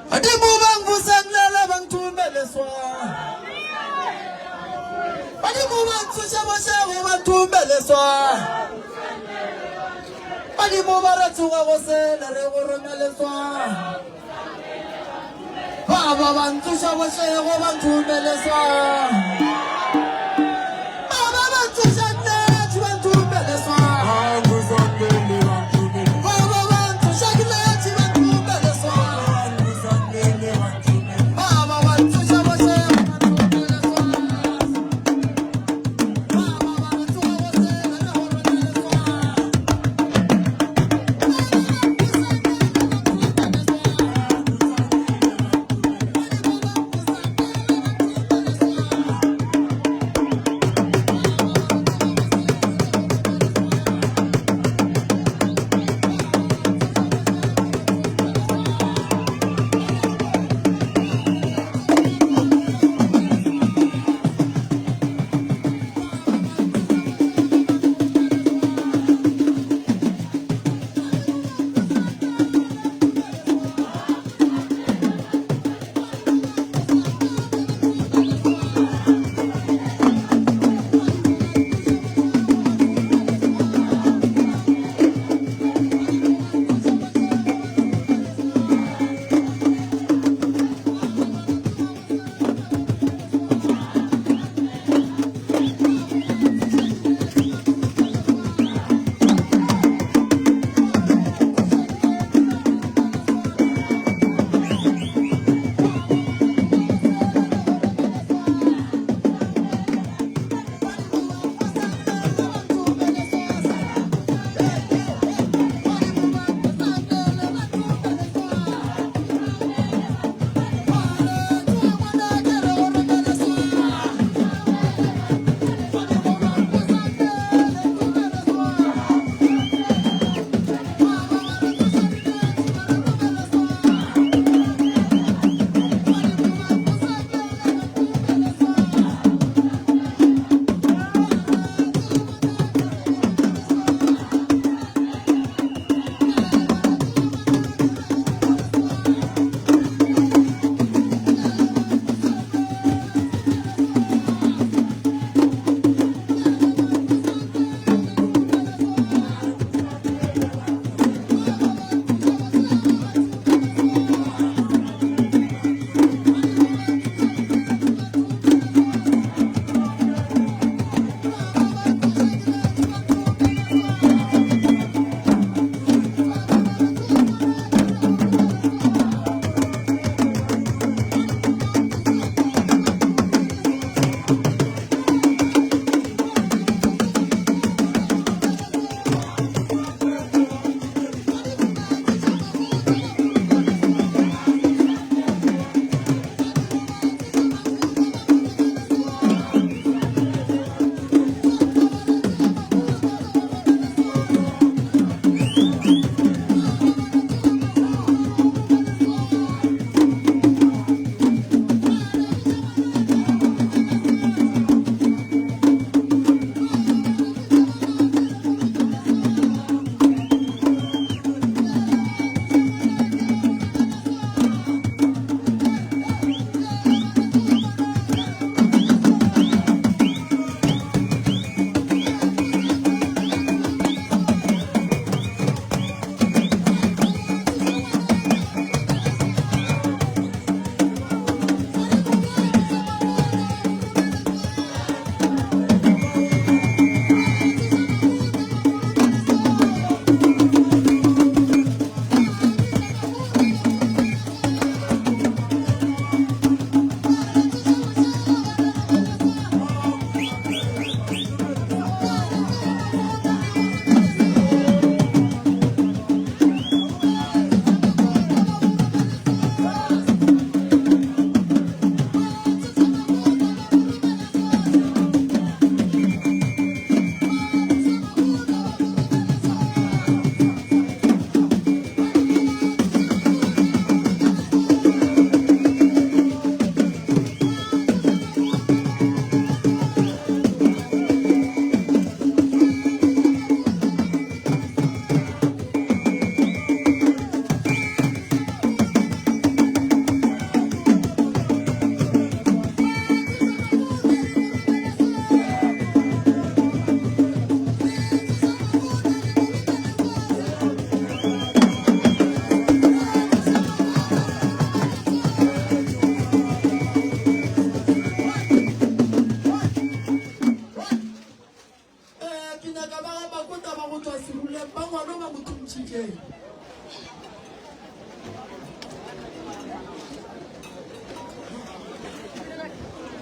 Badimo ba nvuselela ba nthumeleswa. Badimo ba ntsoša bošego ba nthumeleswa. Badimo ba re tsoga go sele re go romeleswa. Ba ba ba ntsoša bošego ba nthumeleswa. Ba ba ba ntsoša netši ba nthumeleswa. Ba ba ba ntsoša netši ba nthumeleswa. Ba ba ba ntsoša bošego ba nthumeleswa. Ba ba ba re tsoga bosele re go romeleswa.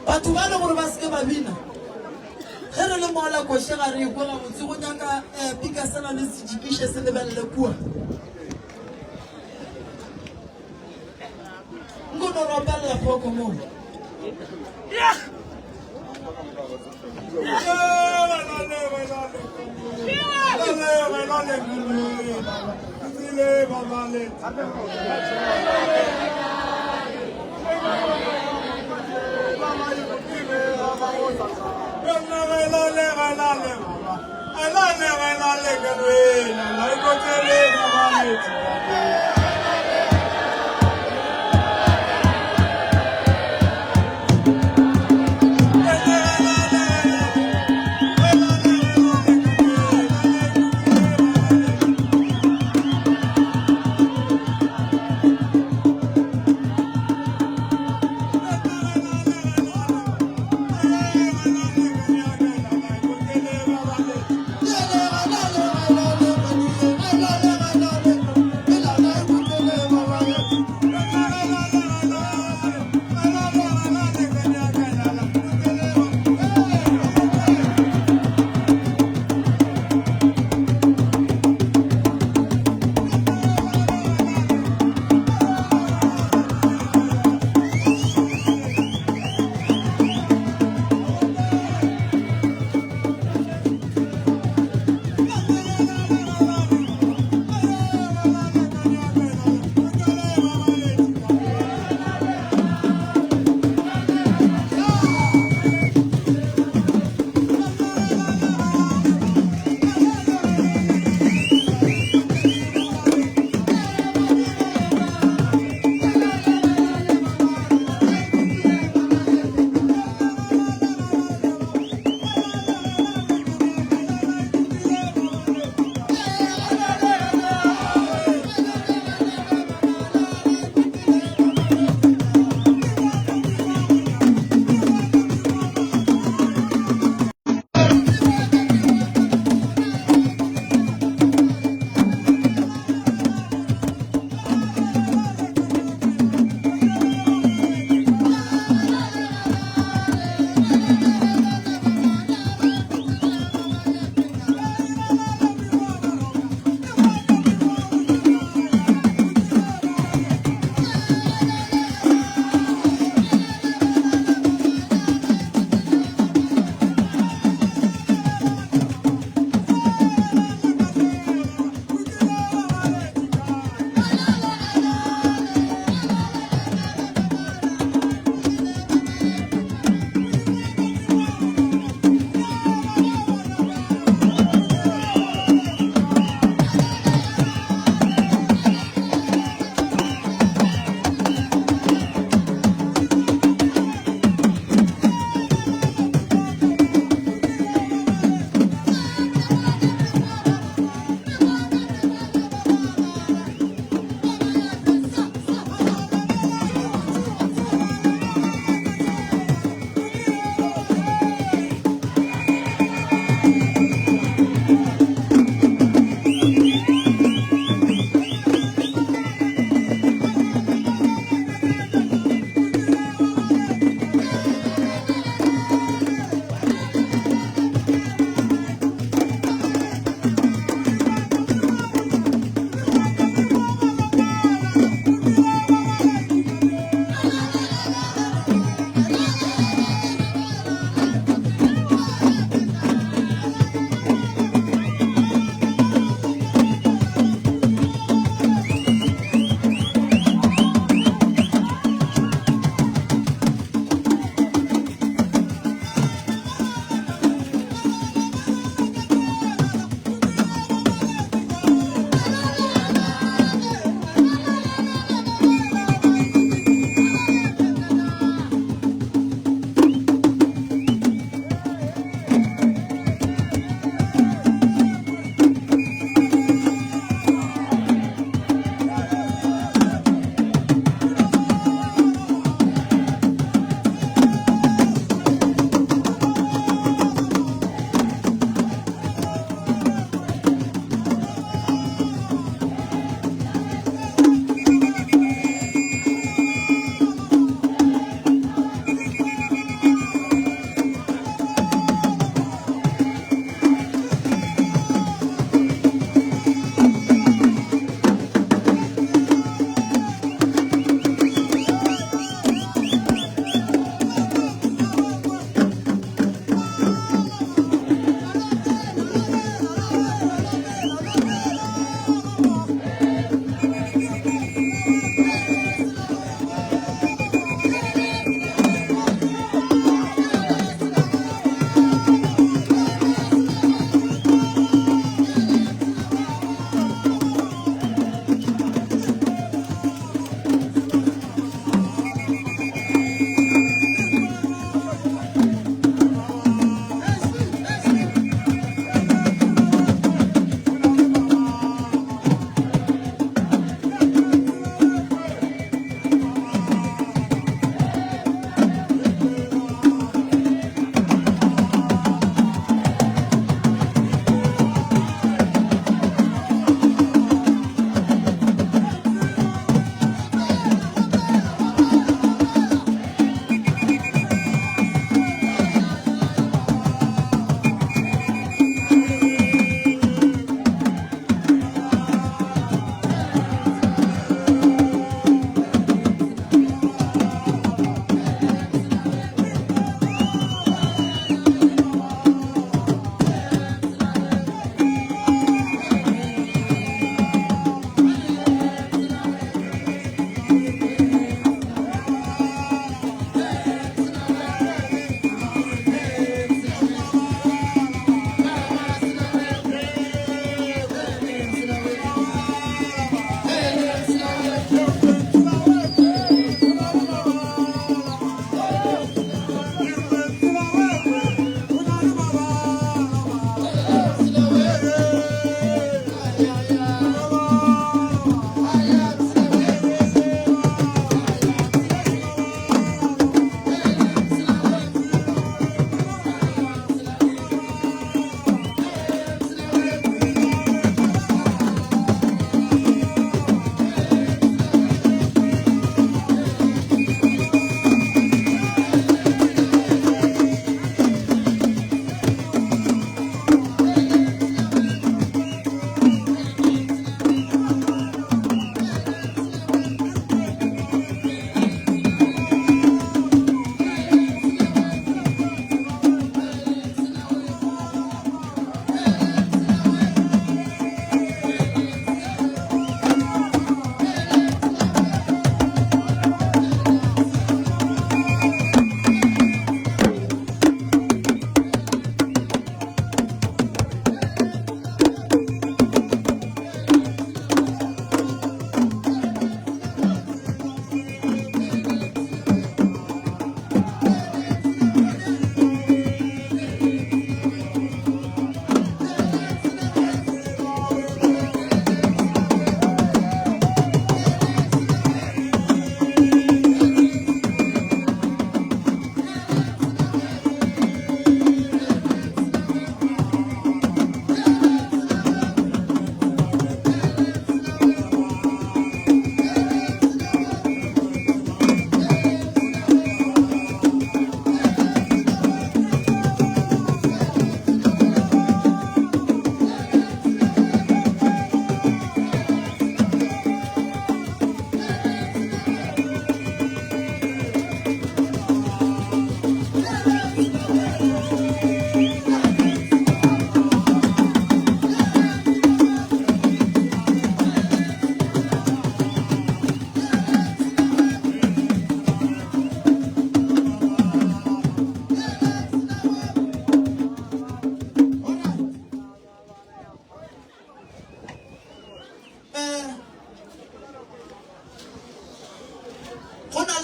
Batho ba le gore ba se ke ba bina. Ge re le mola koše ga re ekwe gabotse go nyaka eh, pika sela le se jikiše se lebelele kua. Nko no re opelela phoko moo.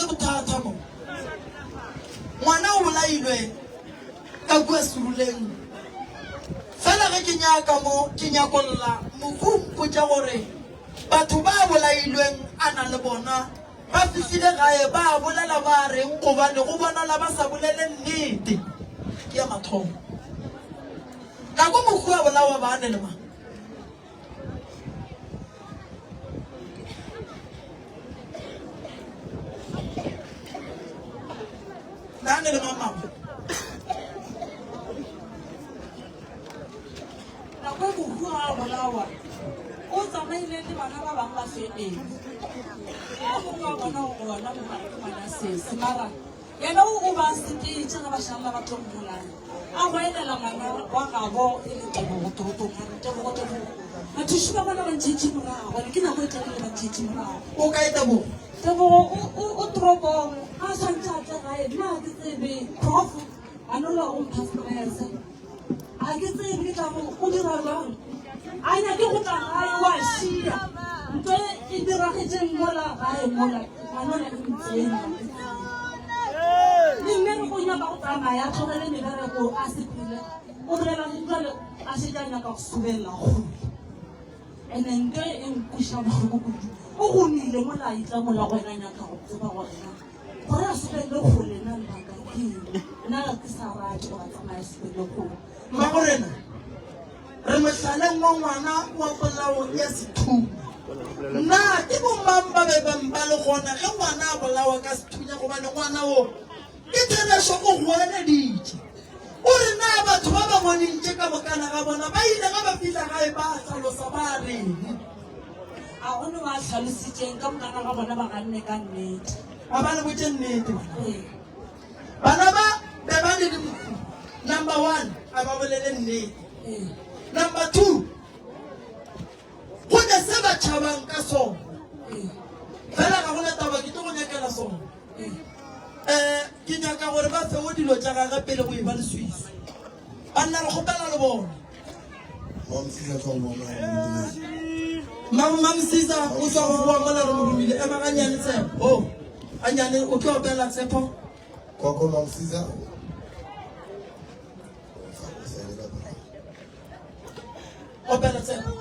le bothata mo. Ngwana o bolailwe ka kua Seruleng. Fela ge ke nyaka mo, ke nyakolla, mohu o mpotša gore batho ba bolailweng a na le bona ba fihlile gae ba bolela ba reng gobane go bonala ba sa bolele nnete. Ke ya mathomo. Nako mohu a bolawa ba ne le mang? Nane le mamama. Nako e mohu a bolawa o tsamaile le bana ba bangwe ba family. O mongwe wa bona o gona mo gare ke ngwana sesi mara Yena o ba sepetše ge ba šalela ba tlo mmolaya. A goelela ngwana wa gabo e le Tebogo toropong a re, Tebogo, Tebogo, bathuši ba bona ba ntšhetše morago, ene ke nako e telele ba ntšhetše morago. O kae Tebogo? Tebogo o, o, o toropong, ga a swantše a tle gae, nna ga ke tsebe. Prof, a no la o mpha stress. Ga ke tsebe ke tla mo o dira jwang. A nyake go tla gae wa šia. Ntho e e diragetšeng mola gae mola ngwanona e ntsenya. Le mmereko o nyaka go tsamaya a tlogele mebereko a sepele. O bolela le jwale a šetše a nyaka go sobelela kgole. Ene ntho e nkweša bohloko kudu. O gomile mola a itla mola go wena a nyaka go tseba gore na Gore a supelle kgole na lebaka ke eng? Nna ga ke sa rate gore a tsamaye a supelle kgole. Mmagorena, re mohlaleng wa ngwana wa polao ya sethunya. Na ke bomang ba be bang ba le gona ge ngwana a bolawa ka sethunya? Gobane ngwana wo ke therešo o goeleditše. O re na batho ba ba boneng tše ka mokana ga bona ba ile ge ba fihla gae ba hlalosa ba reng? A go no ba hlalositšeng ka mokana ga bona ba ganne ka nnete. A ba le botše nnete bana. Ee. Bana ba be ba le dimphu. Number one, a ba bolele nnete. Ee. Number two, go ne se ba tšhabang ka sona. Ee. Fela ga gona taba ke tlo go nyakela sona. Ee. Um ke nyaka gore ba fewe dilo tša gage pele go e ba leswiswi. Banna re kgopela le bona. Mamsiza o tswa go goa mola re mo romile. Ema ganyane Tshepo. Oh, ganyane o tlo opela Tshepo. Koko Mamsiza. Opela Tshepo.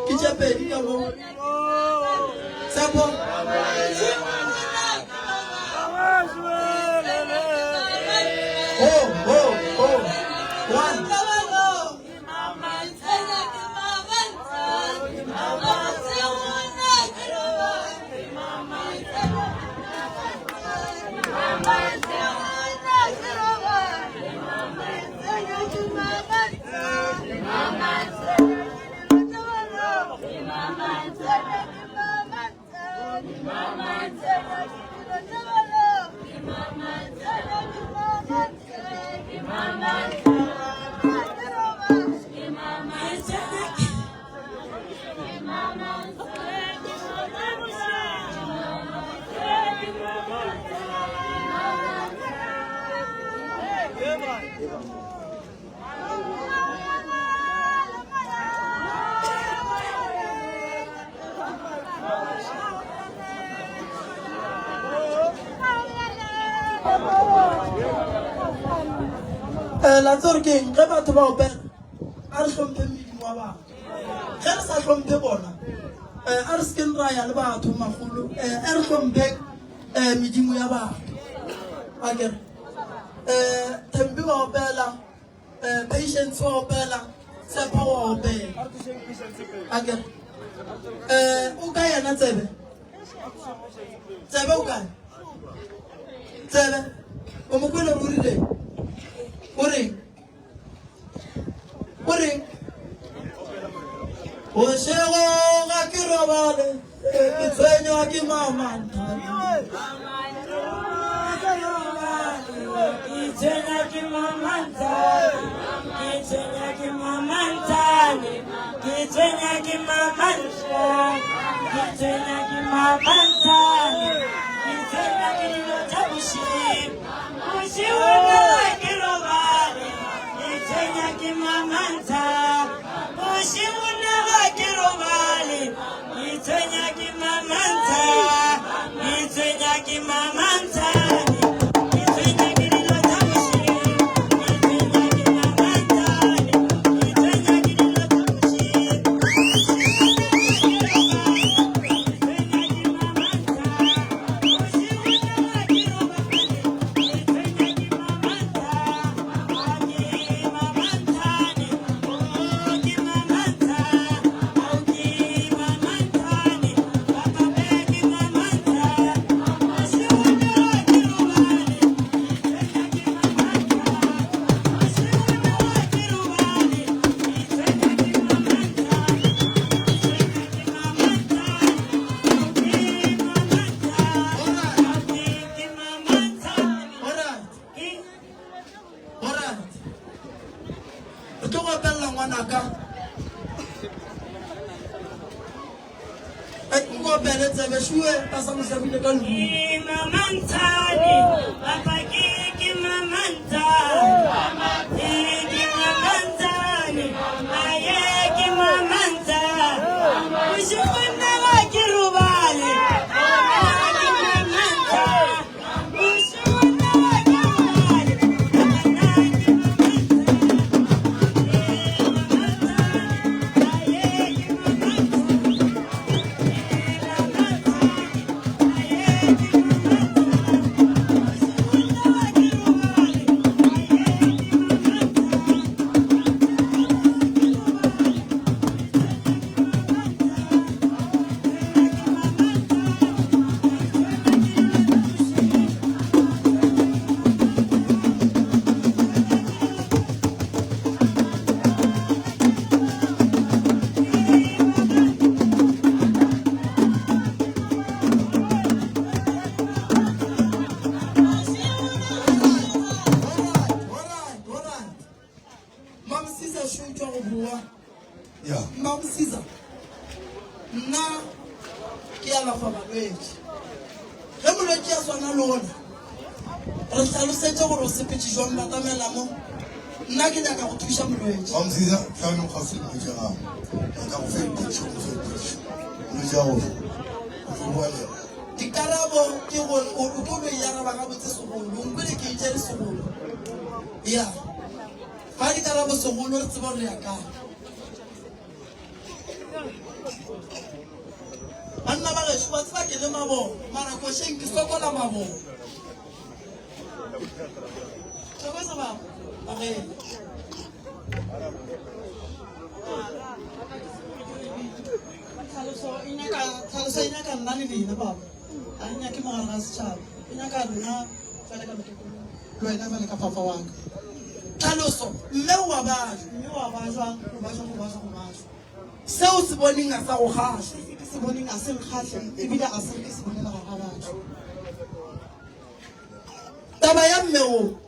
Ke tše pedi ka mo. Tshepo. Oh, oh, oh. One. Eh, la tsore ke eng ge batho ba opela a re hlomphe medimo wa batho ge re sa hlomphe bona um a re sekeng ra ya le batho magolo um a re hlomphe um medimo ya batho a kere um thembi wa opela um patience wa opela tshepo wa opela a kere um o ka yena tsebe tsebe o kae tsebe o mo kwele o rileng o reng o reng bošego ga ke robale ke tshwenywa ke mamantha opele tsebe šue ba sa mo hlabile ka lerumo. Ke mamantshane, papa ke ke mamantshane. Ke ke mamantshane, aye ke mamantshane. Bošego nna ga ke robale, bona ke mamantshane. Bošego nna ga ke robale, bona ke mamantshane. Ke mamantshane, aye ke mamantshane. Mamsiza šo tšwa go boa. Ya. Mamsiza, nna ke alafa balwetši. Ge molwetši a swana le ona, re hlalosetše gore o sepetše jwang, batamela mo. Nna ke nyaka go thuša molwetši. Mamsiza, tla no kgauswi le molwetši wa gago. Nyaka go fe dipotšišo, go fe dipotšišo. Molwetši wa gago, o tlo boa le yena. Dikarabo ke gore o o tlo no e araba gabotse segolo. O nkwele ke itšere segolo. Ya. Fa dikarabo segolo re tseba gore re ya kae. Banna ba gešo ba tseba ke le maboo, mara košeng ke sokola maboo. Thokoza baba. Agee. Tlhaloso e nyaka tlhaloso e nyaka nna le lena baba. Ga e nyake mogare ga setšhaba. E nyaka rena fela ka mokekolo. Le wena fela ka papa wa ka. Tlhaloso, Mme o a bajwa. Mme o a bajwa, go bajwa, go bajwa, go bajwa. Se o se boneng a sa go kgahle. Se ke se boneng a se nkgahle, ebile a se re ke se bolela gare ga batho. Taba ya mme wo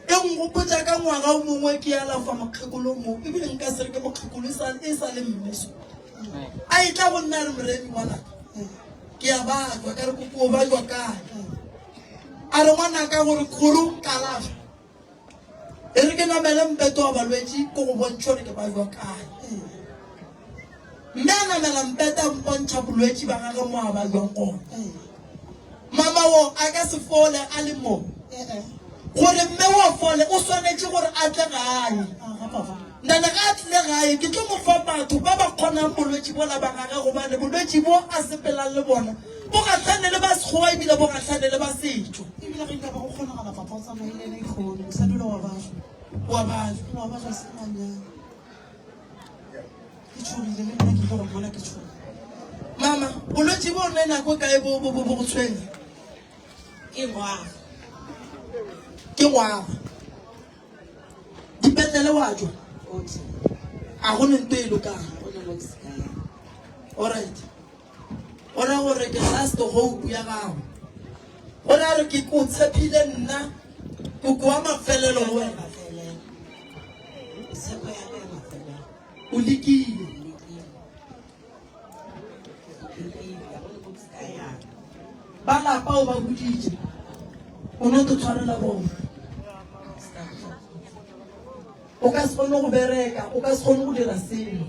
e nkgopotša ka ngwaga o mongwe ke alafa mokgekolo mo, ebile nka se re ke mokgekolo e sa, e sa le mme so. A etla go nna a re Moremi ngwanaka, ke a bajwa, ka re koko o bajwa kae? A re ngwanaka gore gore o nkalafe. E re ke namele mpeto wa balwetši ko go bontšha gore ke bajwa kae. Mme a namela mpete a mpontšha bolwetši ba gage mo a bajwang gona. Mama wo a ka se fole a le mo. Gore mme wo fole o swanetše gore a tle gae. Nana ge a tlile gae ke tlo mo fa batho ba ba kgonang bolwetši bola ba gage gobane bolwetši bo a sepelang le bona bo gahlane le ba sekgowa ebile bo gahlane le ba setšo. Ebile ge nka ba go kgonagala papa o tsamaile le ena ikgone mosadi ola wa bajwa. Wa bajwa. Wa bajwa se manyana. Ke tšhogile le nna ke ile go mmona ke tšhogile. Mama, bolwetši bo ne nako kae bo bo bo go tshwenya? Ke ngwaga. Ke ngwaga. Dipetlele wa tšwa? Otlhe. A go ne nto e lokang. Go ne mo ke se kae. Alright. O ra gore ke last hope ya gago. O ra gore ke ko tshepile nna koko wa mafelelo go wena. Tshepo ya ka ya mafelelo. O lekile. Ba lapa o ba boditše. O no to tshwarela bona. O ka se kgone go bereka, o ka se kgone go dira selo.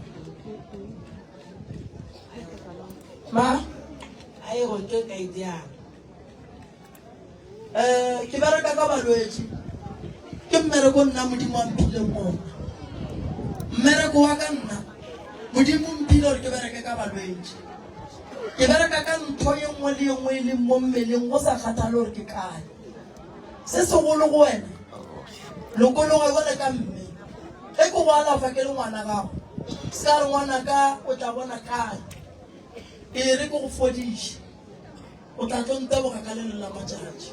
Ma? A e go ke ka ideang. Eh, ke bereka ka balwetši. Ke mmereko nna Modimo a mphileng ona. Mmereko wa ka nna Modimo mphile gore ke bereke ka balwetši. Ke bereka ka ntho ye nngwe le ye nngwe e leng mo mmeleng go sa kgathale gore ke kae. Se segolo go wena, lokologa jwale ka mme. Ge ke go alafa ke le ngwana gago, se ka re ngwanaka o tla bona kae. E re ke go fodiše, o tla tlo nteboga ka le leng la matšatši.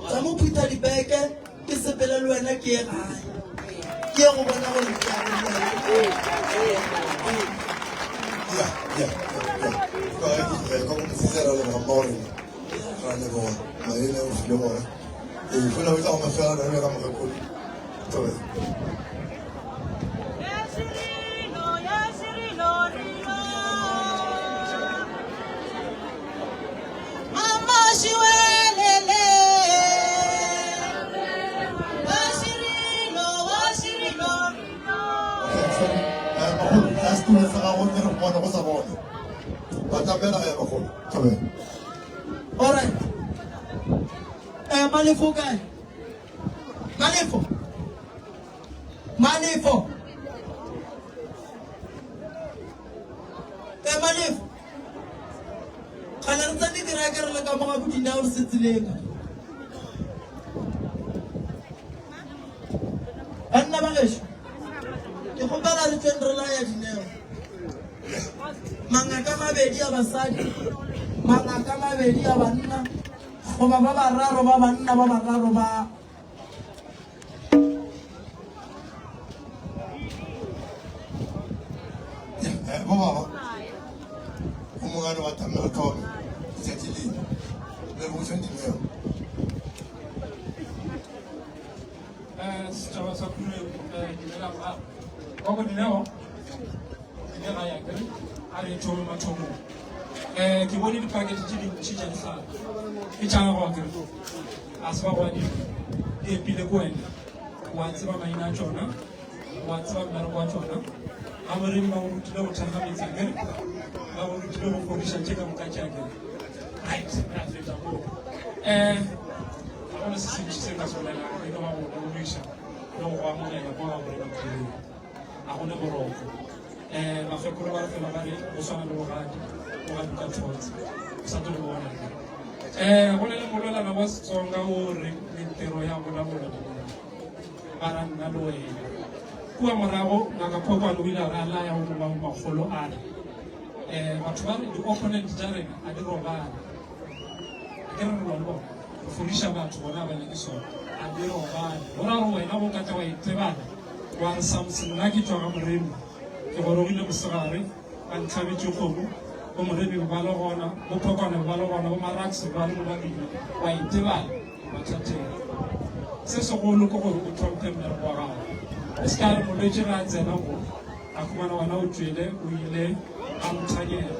Tsa mo phutha dibeke, ke sepele le wena ke ye gae, ke ye go bona gore ke ya go wena. Ya, ya, ya. Ka ka go mosisa ra leboga mma wa rena. Ra leboga maele o file bona. Ee, fela o tla go mafela ra ka mokgekolo. Thobela. kgona go sa bona. Batamela ya bagolo. Thobela. Alright. Eh, Malefo kae? Malefo. Malefo. Eh, Malefo. Kgale re tsene kereke re le ka mo ga bodinao re se tseleng. Banna ba gešo, ke kgopela re tšweng re laya dineo. Mangaka mabedi a basadi, mangaka mabedi a banna, goba ba bararo ba banna ba bararo ba Eh, bo baba o mongwe wa tamela thome letšatši lengwe le botša dineo Eh, setšhaba sa Khuleng, eh, dumelang gape. Gogo Dineo, ile ga ya kere, a re thome mathomong. Eh, ke bone dipakete tše dintši tša dihlare. Ke tša gago akere? A se ba go adima. Di epile ko wena. Wa tseba maina a tšona, wa tseba mmereko wa tšona. Ga boreng ba go rutile go thekga metse akere? Ba go rutile go fodiša tše ka moka tše akere? Right, re a feta moo. Eh, ga gona se sentši se nka se bolelang e no ba go lebogiša le go go amogela mo ga borena Khuleng. Ga gona boroko. Um bakgekolo ba re fela ba re go swana le bogadi, bogadi ka thotse. O sa tlo go bona. Um go na le molwelana wa Setsonga o reng mentero ya bolabola ba ra nna le wena. Kua morago ngaka Phokwane o ile a re a laya o mongwe wa makgolo a re um batho ba re di-opponent tša rena a di robale. A ke re re lwa le bona re fodiša batho bona ba nyake sona a di robale. Go ra gore wena go ka tla wa itebala wa re Samson nna ke tšwa ga Moremi ke gorogile mosegare ba ntlhabetše kgomo bo Moremi ba le gona bo Phokwane ba le gona bo Marax ba le mo ba bile wa itebala mathateng. Se segolo ke gore o tlhomphe mmereko wa gago. O se ka re molwetši ge a tsena mo a khumana wena o tšwele o ile a mothanyela.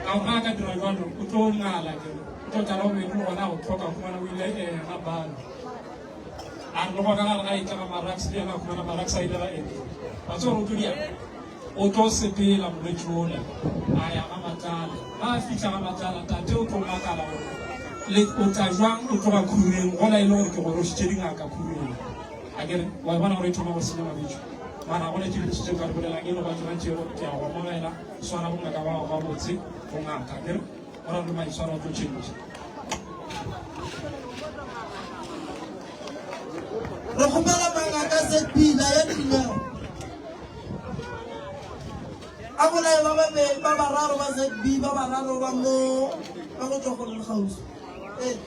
Ka gore a ka dira jalo o tlo ngala ke o tlo tla la bobedi le gona a go tlhoka khumana o ile eh, ga balo. A re le gona ga re ga etla ga Marax le yena a khumana Marax a ile ga eng. Wa tseba gore o tlo diang? O tlo sepela molwetši ola a ya ga Matlala. Ga a fihla ga Matlala tate o tlo makala gore le o tla jwang o tloga khureng gola e le gore ke gorošitše dingaka khureng. A ke re wa bona gore e thoma go senya mabitso. Mara ga gona tše dintši tše nka di bolelang e no ba tšona tšeo ke a go amogela swara bongaka ba gago gabotse bongaka ke re go ra le maitshwaro a tlo change. Re kgopela mangaka ZB la ya dineo. A bolaye ba babedi ba bararo ba ZB ba bararo ba mo ba go tšwa go le kgauswi. Ee.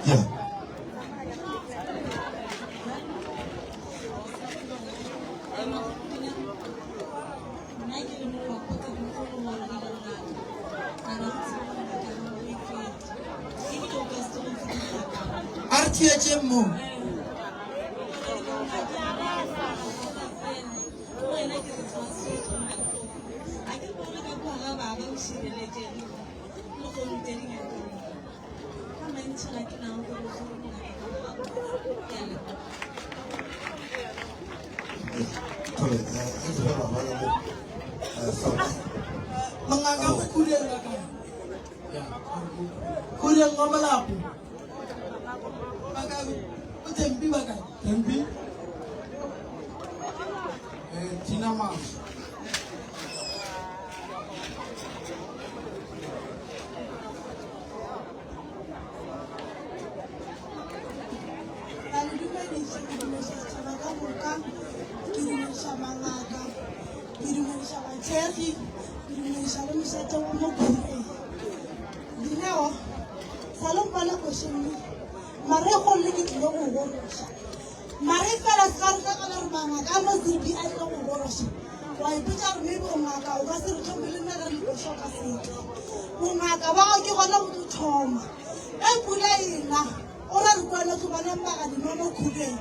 Yeah. Nna ke le mongwe ke mogolo wa le ngaka ka re ebile o ka se tsoge o fetile A re theetšeng mo. wena ke re a ke bone ka kua ga baba o šireletšegile le go ruta dingakeng ka mantši ga ke nago gore o tshware mongaka ke a leboga Thobela, eh, e ke ba ba mo. Eh, sorry. Mongaka mo khureng ka kae? Khureng wa molapo. Ba kae? O Thembi ba kae? Thembi. Eh, Tina Mash. Ra le dumediša, ke dumediša setšhaba ka moka, ke dumediša mangaka, ke dumediša bathekgi, ke dumediša le mošate wa mo Khureng. Dineo, sa le mpona košeng mo, mare e kgolo ke tlile go goroša. Mare fela se ka re ka gore mangaka a mo ZB a tlile go goroša. Wa ipotša gore maybe o ngaka o ka se re tlhomphe le nna ge re le koša o ka se tle. Bongaka ba gago ke gona go tlo thoma. Ge pula e na, o ra re kwana tlo bona magadima mo khureng.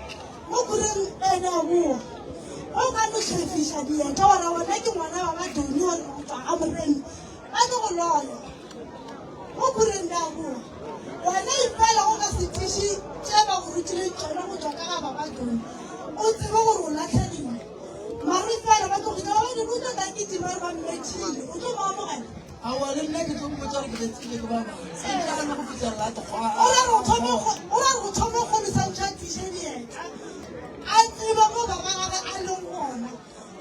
Mo khureng ene a boa. O ka no hlefiša dieta wa ra wena ke ngwana wa ba Doni wa re o tšwa ga Moremi. Ba tlo go loya. Mo khureng ba boa. Wena efela o ka se tiše tše ba go rutileng tšona go tšwa ka ga baba Joni, o tsebe gore o lahlegile. Mara efela ba tlo fihla ba ba dire o tlo tla kitima re ba mmethile, o tlo mo amogela? Aowa, le nna ke tlo mmotša gore ke bethile ke ba bangwe. Santše a gane go fihla late kgwa. O ra re o thome o ra re o thome kgono santše a tiše dieta, a tsebe mo baba gagwe a leng gona.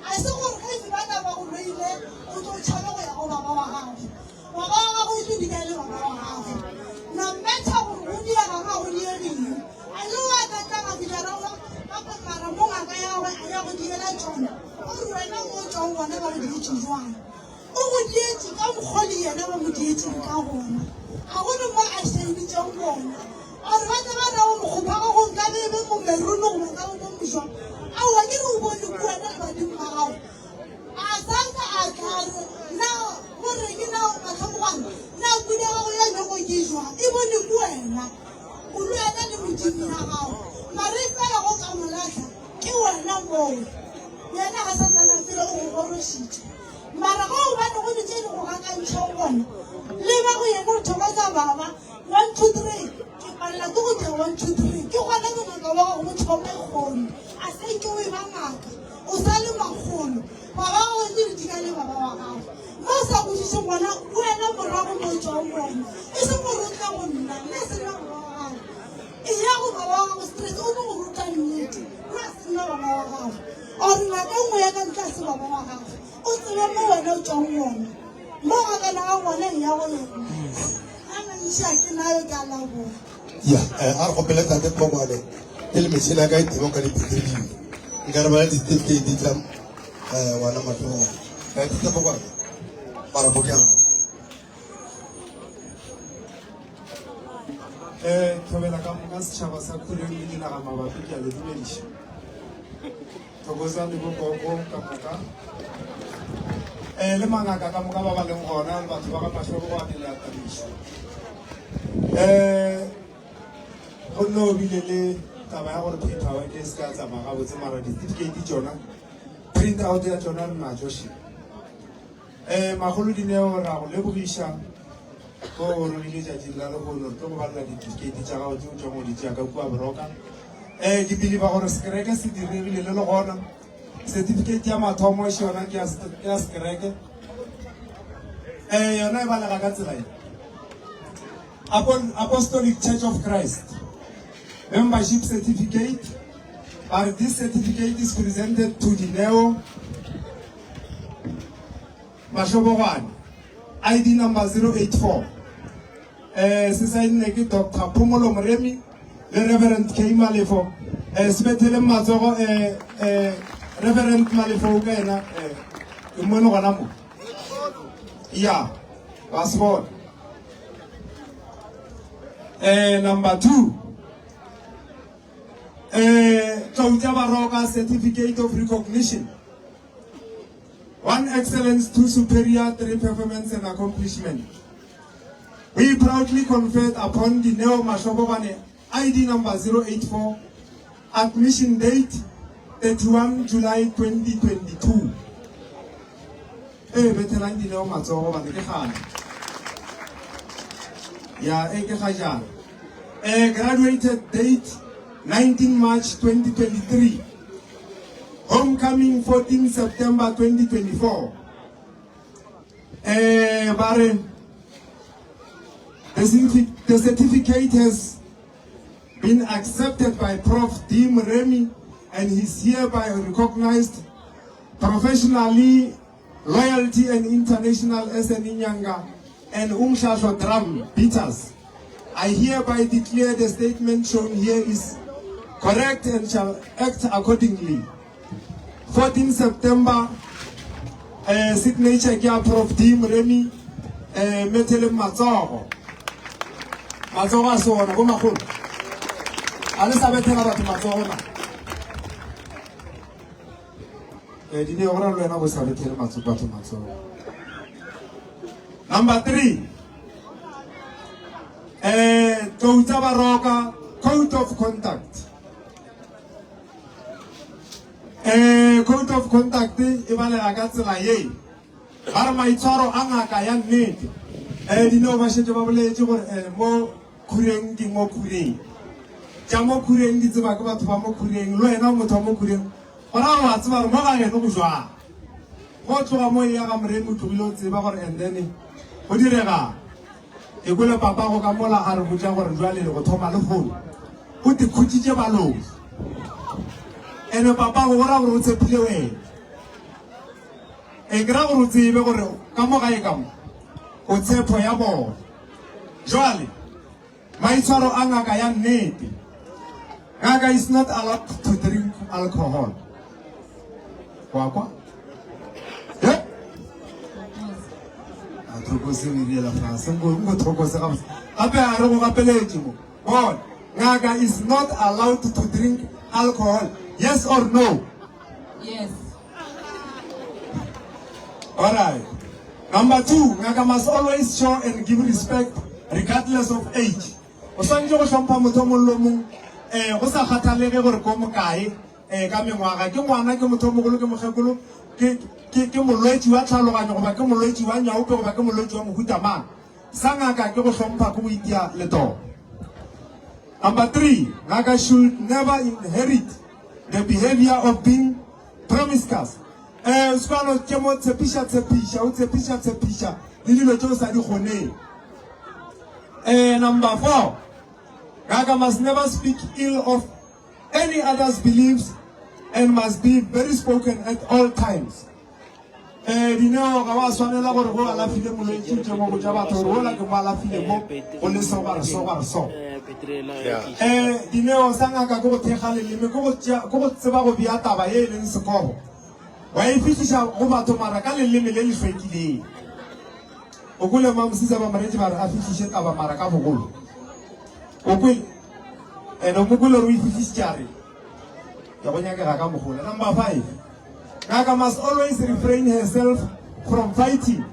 A se gore ge e ba ka ba go loile o tlo tšhabe go ya go baba wa gago. Baba wa gago o tlo dika e le baba wa gago. No matter gore go diega ga go diegile. A le wa ka tla ga fihla ra wa ka mara mo ngaka ya gagwe a ya go diela tšona. O re wena mo o tšwang gona ba go dietše jwang? O go dietše ka mokgwa le yena ba mo dietšeng ka gona. Ga go le mo a šaeditšeng gona. Gore ba tle ba re go mokgopha gago nkabe e be momerone goba nkabe bo mojwa. Aowa ke re o bone kua na le badimo ba gago. A sanka a tla a re na go reng na matlhomogwane na pula ya gago ya nyoko ke jwang e bone ke wena. O lo ena le modimo ya gago. Mare efela go ka mo lahla ke wena moo. Yena ga sa tsena felo o go gorošitše. Mara ge o bane go le tše di go gakantšhang gona leba go yena o thokoza baba. One, two, three. Ke palela ke go dira one, two, three. Ke gona bongaka wa gago bo thome kgono. A se ke o e ba ngaka. O sa le makgolo. Baba wa gago ke dika le baba wa gago. Mo o sa kwešišeng gona, wena morago mo o tšwang gona. E seng gore o tle go nna. Nna e se nna baba wa gago. Eya go baba wa gago straight o tlo go ruta nnete. Nna a se nna baba wa gago. Or ngaka e nngwe ya ka ntle a se baba wa gago. O tsebe mo wena o tšwang gona. Mo ga kana ga gona eya go yena. A mantši a ke nayo ke a leboga. Ya, eh, a re gopele tate Phokwane e le metšhini ya ka e teng ka dipetri dingwe. Nka re ba le ditifikeiti tša eh, ngwana Matlogwane. Eh, tate Phokwane, marapo ke a gago. Eh, thobela ka moka setšhaba sa Khureng le dinaga mabapi ke a le dumediša. Thokozani bogogo ka moka um le mangaka ka moka ba ba leng gona le batho ba ga Mahlobogwane le atamišwa um go nne o bile le taba ya gore paperwork e se ka tsamaya gabotse mara di-certificate tšona print out ya tšona re natšo še um magolo dineo ra go lebogiša ko o rogile tšatšing la lehono re tlo go balela ditifikeiti tša gago tše o tšwang go di tšea ka kua boroka um ke biliba gore sekereke se diregile le le gona certificate ya mathomo še yona ke ya sekereke um yona e balega ka tsela e Apostolic Church of Christ membership certificate but this certificate is presented to Dineo Mahlobogwane ID number 084 eh se saenne ke Dr Phomolo Moremi le Reverend K Malefo eh se betheleng matsogo eh eh Reverend Malefo o ka ena eh ke mmone gona mo ya ba se bona eh number 2 eh Tlou tša Baroka certificate of recognition One excellence, two superior, three performance and accomplishment. We proudly conferred upon Dineo Mashobogwane ID number 084, admission date 31 July 2022. Eh, bethelang Dineo matsogo bane ke gale. Ya, e ke ga jana. Eh, graduated date 19 March 2023. Homecoming 14 September 2024. Eh, ba re the, the certificate has been accepted by Prof. D. Mremi and is hereby recognized professionally Royalty and International SN Inyanga and Umshasho Drum Beaters. I hereby declare the statement shown here is correct and shall act accordingly. 14 September, uh, signature ke ya Prof D Moremi, uh, Metheleng matsogo. Matsogo a se ona, bo magolo. A le sa bethela batho matsogo na. Eh, Dineo, go ra le wena bo sa bethele matsogo batho matsogo. Number 3. Eh, Tlou tsa Baroka, code of conduct. Eh, code of conduct e balega ka tsela ye. Ba re maitshwaro a ngaka ya nnete. Eh, Dineo ba šetše ba boletše gore eh, mo. Khureng ke mo Khureng. Tša mo Khureng di tseba ke batho ba mo Khureng, le wena o motho wa mo Khureng, go ra gore wa tseba gore mo ga geno go jwang. Ge o tloga mo eya ga Moremi o tlogile o tseba gore and then go diregang. Ke kwele papago ka mola a re botša gore jwale go thoma lehono o te khutšitše baloi. Ene papago go ra gore o tshepile wena. E ke ra gore o tsebe gore ka mo gae ka mo o tshepo ya bona. Jwale maitshwaro a ngaka ya nnete. Ngaka is not allowed to drink alcohol. Wa kwa? He? A thokose o iriela fase. Nko nko thokose gabotse. Gape a re go gapeletše mo. Bona, ngaka is not allowed to drink alcohol. Yes or no? Yes. All right. Number 2, ngaka must always show and give respect regardless of age. O swanetše go hlompha motho o mongwe le o mongwe um go sa kgathalege gore ko mokae um ka mengwaga, ke ngwana, ke motho o mogolo, ke mokgekolo, ke, ke, ke molwetši wa tlhaloganyo goba ke molwetši wa nyaope goba ke molwetši wa mohuta mang. Sa ngaka ke go hlompha, ke go itia letolo. Number 3, ngaka should never inherit the behavior of being promiscuous. Eh, o se ka no tše mo tshepiša tshepiša, o tshepiša tshepiša le dilo tše o sa di kgoneng. Eh, number 4, ngaka must never speak ill of any other's beliefs and must be very spoken at all times. Eh, Dineo, ga wa swanela gore go alafile molwetši o tše mo botša batho gore wola ke mo alafile mo go le so ba re so ba re so. Eh, Dineo, sa ngaka ke go thekga leleme, ke go tšea, ke go tseba go bea taba ye e leng sekobo, wa e fihliša go batho mara ka leleme le le hlwekileng. O kwele Mamosisa ba Moreetši ba re a fihliše taba mara ka bogolo. O kwele? And o mo kwele gore o e fihlišitše a re ya go nyakega ka mogola. Number 5, ngaka must always refrain herself from fighting.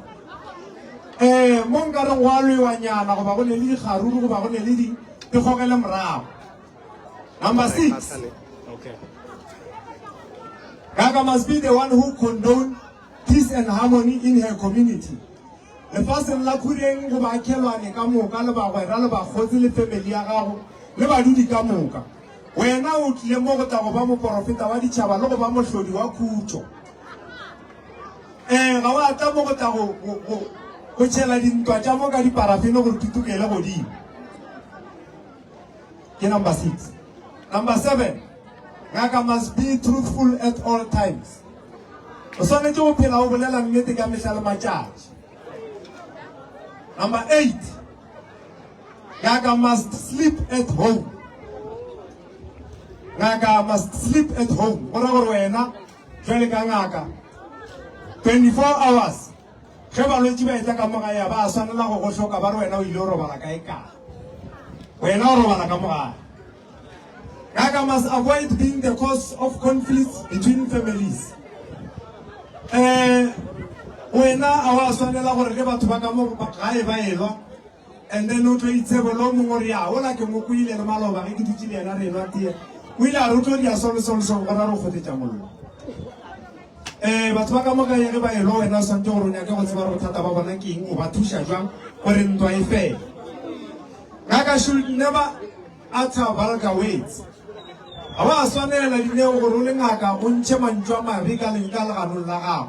Eh, mo nka reng go a lwewa nyana goba go ne le dikgaruru goba go ne le di di gogele morago. Number 6, ngaka must be the one who condone peace and harmony in her community. Lefaseng la Khureng go baakhelwane ka moka le bagwera le bakgotsi le family ya gago le badudi ka moka. Wena o tlile mo go tla go ba moporofeta wa ditšhaba le go ba mohlodi wa khutšo. Ee, ga wa tla mo go tla go, go, go, go tšhela dintwa tša mo ka diparafene gore tutukele godimo. Ke number 6. Number 7, ngaka must be truthful at all times. O swanetše go phela o bolela nnete ka mehla le matšatši. Number 8, ngaka must sleep at home. Ngaka must sleep at home. Go ra gore wena jwale ka ngaka 24 hours ge balwetši ba etla ka mo gae ba a swanela go go hloka ba re wena o ile o robala kae kae. Wena o robala ka mo gae. Ngaka must avoid being the cause of conflicts between families. Eh, wena a wa swanela gore ge batho ba ka mo gae ba elwa and then o tlo itshebolo o mongwe gore ya ola ke mo kwile le maloba ge ke dutše le yena re enwa tee o ile a re o tlo dia so le so le so gona re o kgotetša mollo. Eh, batho ba ka mo gae ge ba elwa wena o swanetše gore o nyake go tseba gore bothata ba bona ke eng o ba thuša jwang gore ntwa e fele. Ngaka should never Utter vulgar words. Ga wa swanela Dineo gore o le ngaka o ntšhe mantšu a mabe ka ka leganong la gago.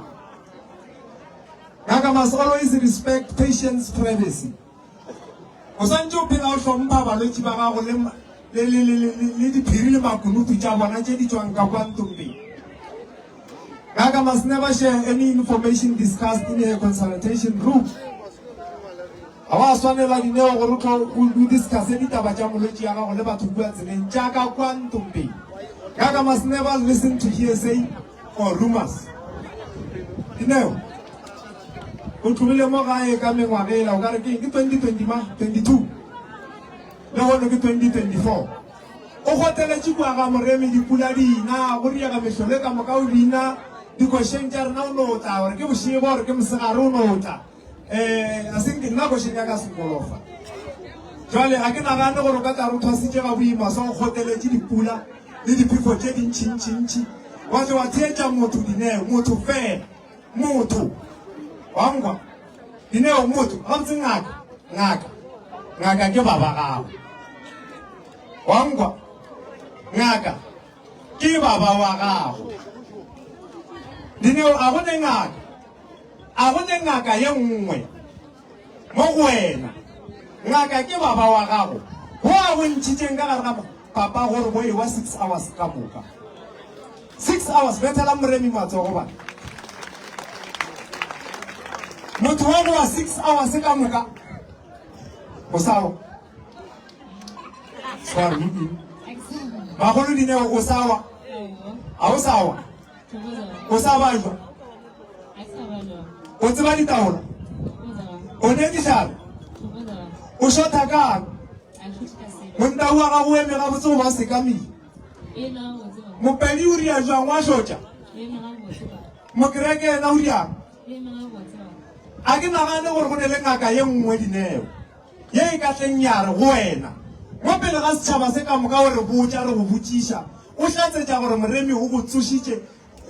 Ngaka must always respect patient's privacy. O swanetše o phela o hlompha balwetši ba gago le le le le le le diphiri le makunutu tša bona tše di tšwang ka kwa ntombeng. Ngaka must never share any information discussed in her consultation room. Ga wa swanela Dineo gore o tlo o discusse ditaba tša molwetši ya gago le batho kua tseleng tša ka kwa ntombeng. Ngaka must never listen to hearsay or rumors. Dineo, o tlogile mo gae ka mengwaga ela o ka re ke eng ke 2020 ma 22 lehono ke 2024. O goteletše kua ga Moremi dipula di na, go riega mehlolo e ka moka o bina dikošeng tša rena o no tla gore ke bošego gore ke mosegare o no tla. Eh, a se nna košeng ya ka sekolofa. Jwale a ke nagane gore o ka tla re o thwasitše ga boima sa o kgoteletše dipula le diphefo tše dintšintšintši wa tle wa theetša motho Dineo, motho fela, motho. Wa nkwa? Dineo, motho, gabotse ngaka, ngaka, ngaka ke baba gago. Wa nkwa? Ngaka ke baba wa gago. Dineo, a go ne ngaka, a go ne ngaka ye nngwe mo go wena. Ngaka ke baba wa gago. Go a go ntšhitšeng ka gare ga papa gore bo ewa 6 hours ka moka. 6 hours, bethelang Moremi matsogo bana. Motho wa go wa 6 hours ka moka. O sa wa. Sorry. Bagolo Dineo o sa wa. A o sa wa. O sa bajwa. O tseba ditaola. O ne dihlare. O shotha kang? Monna wa gago o eme gabotse goba o sekamile? Mopedi o ria jwang wa hlotša? Mokereke yena o riang? A ke nagane gore go ne le ngaka ye nngwe Dineo ye e ka tleng ya re go wena mo pele ga setšhaba se ka moka o re botša re go botšiša o hlatsetša gore Moremi o go tsošitše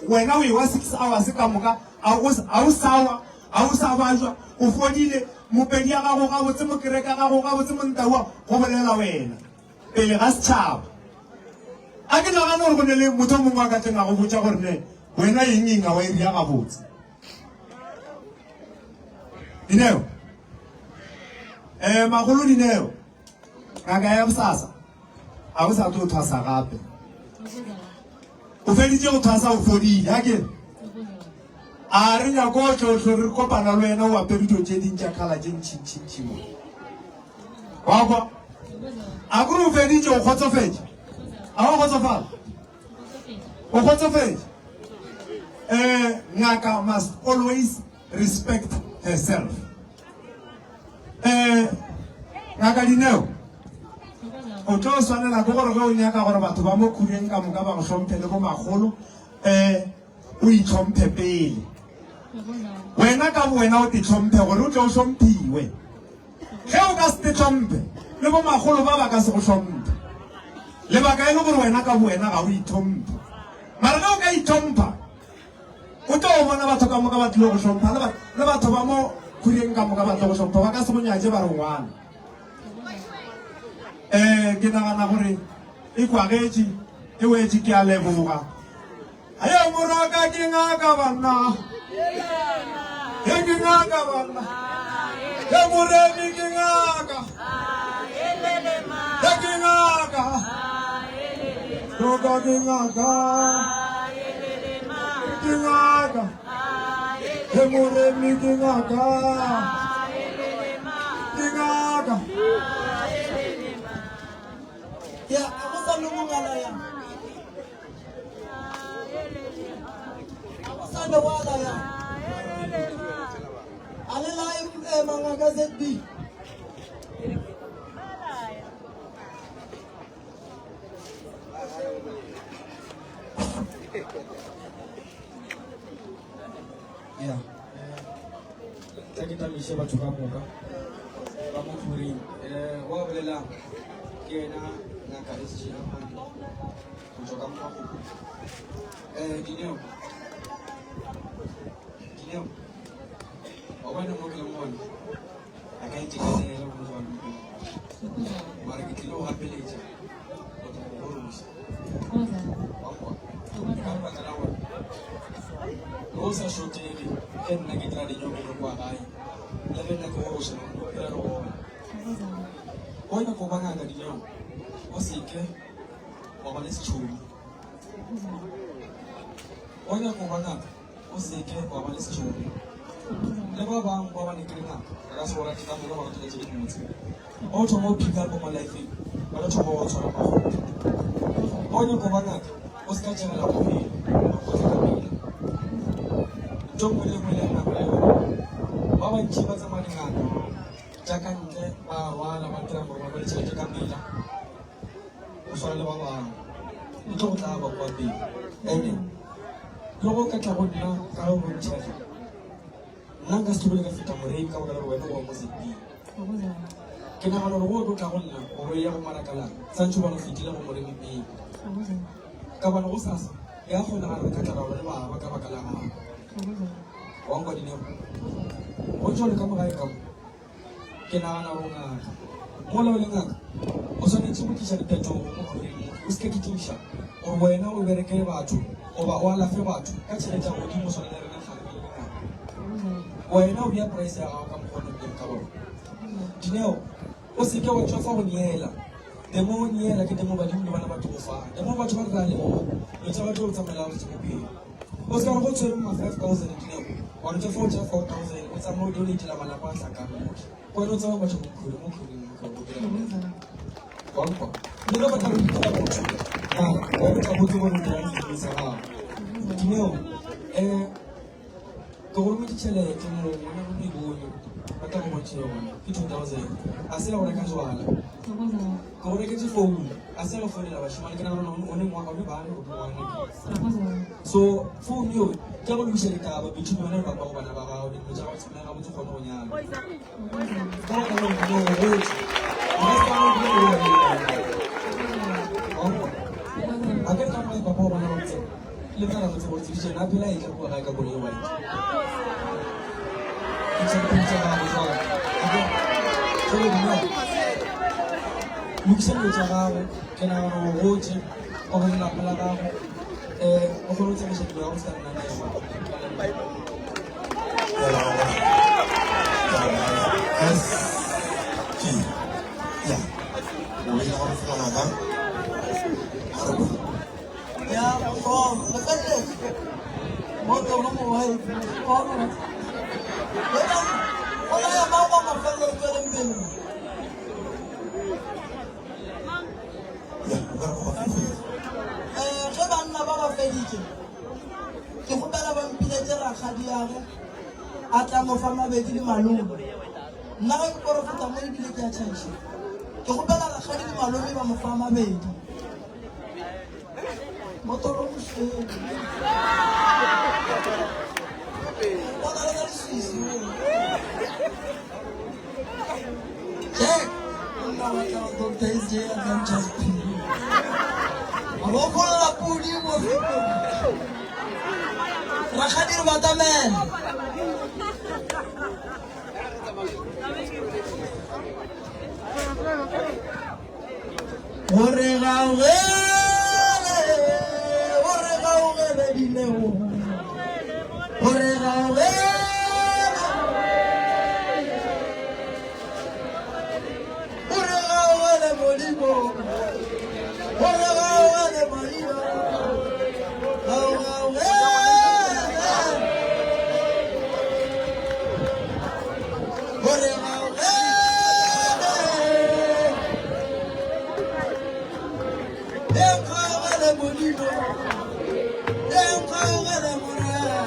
wena o ewa 6 hours ka moka a o sa wa a o sa bajwa o fodile mopedi ya gago gabotse mokereka gago gabotse montaua go bolela wena pele ga setšhaba. A ke nagane gore go ne le motho o mongwe a ka tleng a go botša gore ne wena eng eng a wa e ria gabotse. Dineo. Eh magolo Dineo. Ngaka ya bosasa. A o sa tlo thwasa gape. O feditše go thwasa o fodile, a ke? A re nyako o tlo tlo re kopana le wena o apere dilo tše ding tša kgala tše ntšhintšhintšhi mo. Wa kwa? A kore o feditše o kgotsofetše? A wa kgotsofala? O kgotsofetše? Eh, ngaka must always respect herself. Eh, ngaka Dineo, o tlo swanela ke gore ge o nyaka gore batho ba mo khureng ka moka ba go hlomphe le bo magolo, eh, o itlhomphe pele. Wena ka bowena o te hlomphe gore o tle o hlomphiwe. Ge o ka se te hlomphe, le bo magolo ba ba ka se go hlomphe. Lebaka e le gore wena ka bowena ga o itlhomphe. Mara ge o ka itlhompha, o tlo bona batho ka moka ba tlile go hlompha, le batho ba mo khureng ka moka ba tlo go hlompha, ba ka se go nyatše ba re ngwana. Eh, ke nagana gore e kwagetše, e wetše, ke a leboga. Ayo moraka ke ngaka banna. He ke ngaka banna. He moremi ke ngaka. He ke ngaka. Roka ke ngaka. Ke ngaka. He moremi ke ngaka. Ke ngaka. Ya, a go sa le mongala ya. A go sa le wala ya. A le lae eh, mangaka ZB. Ya, tla ke tamiše batho ka moka ba mo khuring. Eh, wa bolelang ke yena ngaka SG Aphane go tswa ka Mmakgopo. Eh, Dineo, Dineo, wa bona mo ke leng gona a ka itekanela go jalo mara ke tlile go gapeletša go tla go goroša. Wa kwa? Ka lebaka la gore ge o sa šotege ge nna ke dira dinyoko kwa gae le ge nna ke goroša o phela re gona. O nyaka go ba ngaka Dineo, o seke wa ba le setšhomi. O nyaka go ba ngaka, o seke wa ba le setšhomi. Le ba bangwe ba ba ne ke le ngaka ba ka se go rate ka moka ba rata tše dibotse. Ba o thoma go pick up mo lifeng, ba tlo thoma go tshwara magopi. O nyaka go ba ngaka, o se ka tšegela bophelo, wa kgotla ka pela. Ntho e nngwe le e nngwe le nako ya yona. Ba bantši ba tsamaya dingaka tša ka ntle ba rwala ba dira gore ba be le tšhelete ka pela go swana le ba bangwe. E tlo go tla ba kwa pele. Ene le go ka tla go nna ka go bontšhega nna nka se tlogele ka feta morei ka baka la gore wena o wa mo ZB. Ke nagana gore go o tlo tla go nna gore o ya go Marakalana santše bana o fetile go moremi pele. Ka bana go sasa ya kgonagala re ka tla ra ba le baba ka baka la gago. Wa nkwa Dineo? Go tšwa le ka mo gae ka mo. Ke nagana gore o ngaka. Mola o le ngaka, o. swanetše go tliša diphetogo mo kgoreng mo. O se ke kitimiša gore wena o bereke batho goba o alafe batho ka tšhelete ya godimo go swana le rena kgale re le dingaka. Wena o bea price ya gago ka mokgwa o nepileng ka gona. Dineo, o se ke wa tšwafa go neela. The more o neela ke the more badimo le bona ba tlo go fa. The more batho ba re ra leboga, dilo tša batho di tsamaela gabotse bophelo. O se ka re go tshwere ma 5000 Dineo, wa re tšwafa o tšea 4000 o tsamaye o donatela malapa a hlakang mo. Kwena o tseba batho mokhuri mokhuri mokhuri go dira wa nkwa le ge ba tla go dira motho mara wena o tla botse gore o dirang dilo tsa gago Dineo um ke go rometse tšhelete mo ngwana go bone ba tla go bontšha yone ke 2000 a se ya go reka jwala ke go reketse founu a se ya go founela bashimane ke nagana o ne ngwana o ne bana o ngwana So phone eo ke go lokiša ditaba between wena le papa go bana ba gago dilo tša gago tshwana gabotse kgone go nyala ka baka la gore o gotse o ka se ka a ke re ka moe papa go bana ba motseng le nna ra motse gore tsebišeng a phela e tla kua gae ka koloi e white ke tšhelete tša gago jwale jale dineo lokiša dilo tša gago ke nagana o gotse o be le lapa la gago um o kgone go tsamaiša dilo gago se ka lenaneo. S G ya o ile go fumana ka Ya, oh, le felletse. Mo to mo mo wa e. Oh, no. Go na ya mang wa mafelelo re tsweleng pele. Eh, ge banna ba ba feditše ke kgopela ba mpiletše rakgadiage a tla mo fa mabedi le malome nna ge ke porofeta mo ebile ke a tšhentšhe ke kgopela rakgadi le malome ba mo fa mabedi motoro mošweu bona le ka leswiswi Jack, nna wa tla Dr. SJ a tla ntšha sephiri. A bo folola pudi mo fetong. Rakgadi re batamela. Gore gaogele, gore gaogele dineo. Gore gaogele. Gore gaogele Modimo. Gore gaogele Maria. Gaogele. Gore gaogele. Nkgaogele Modimo. Nkgaogele Morena.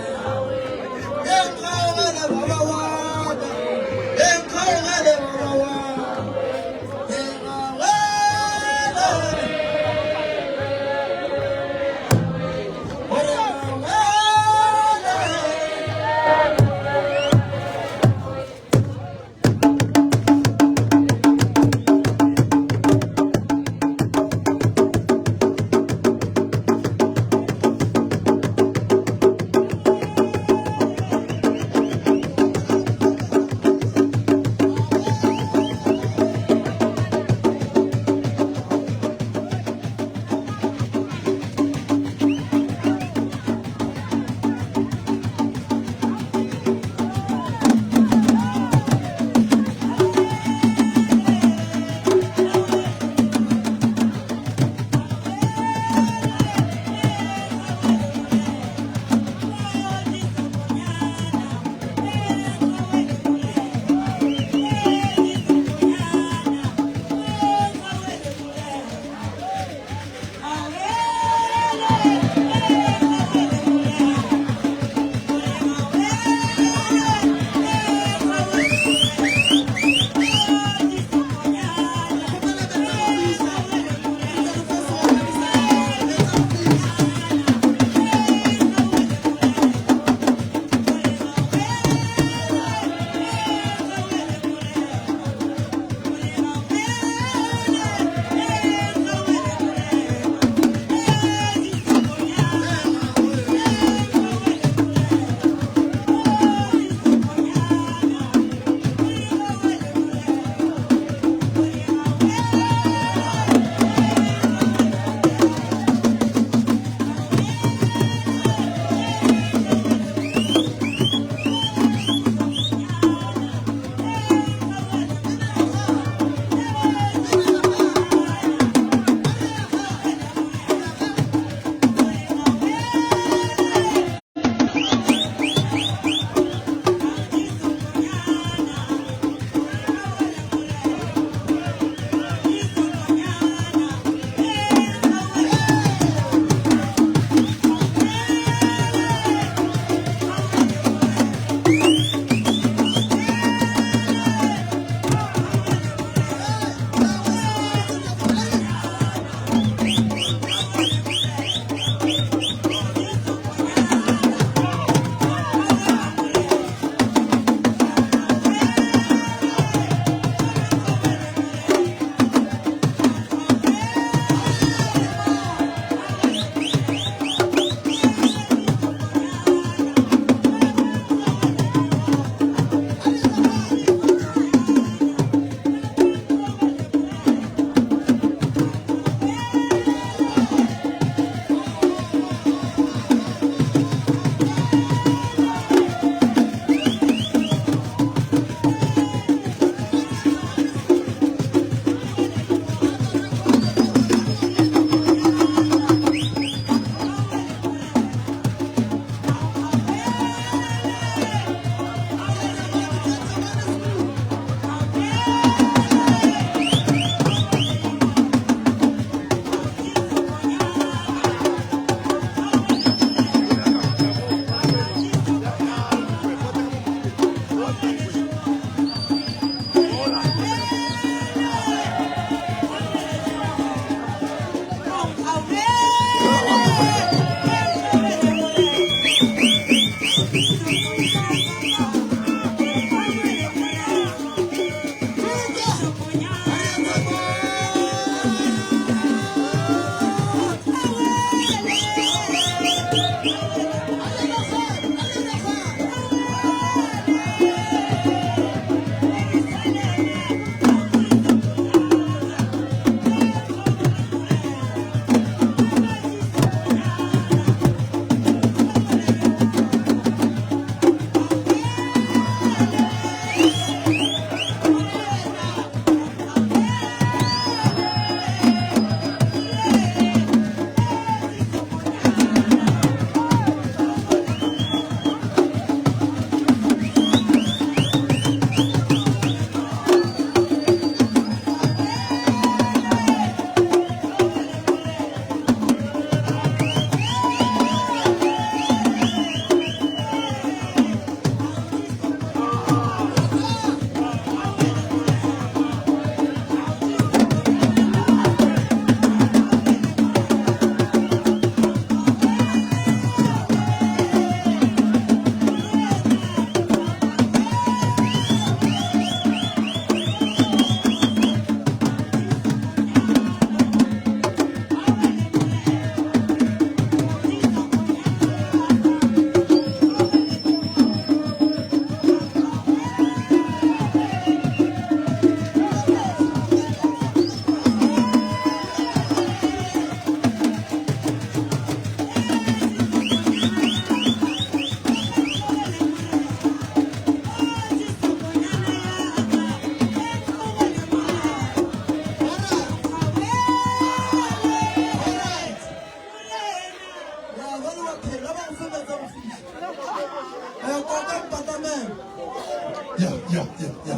Ya, ya, ya, ya.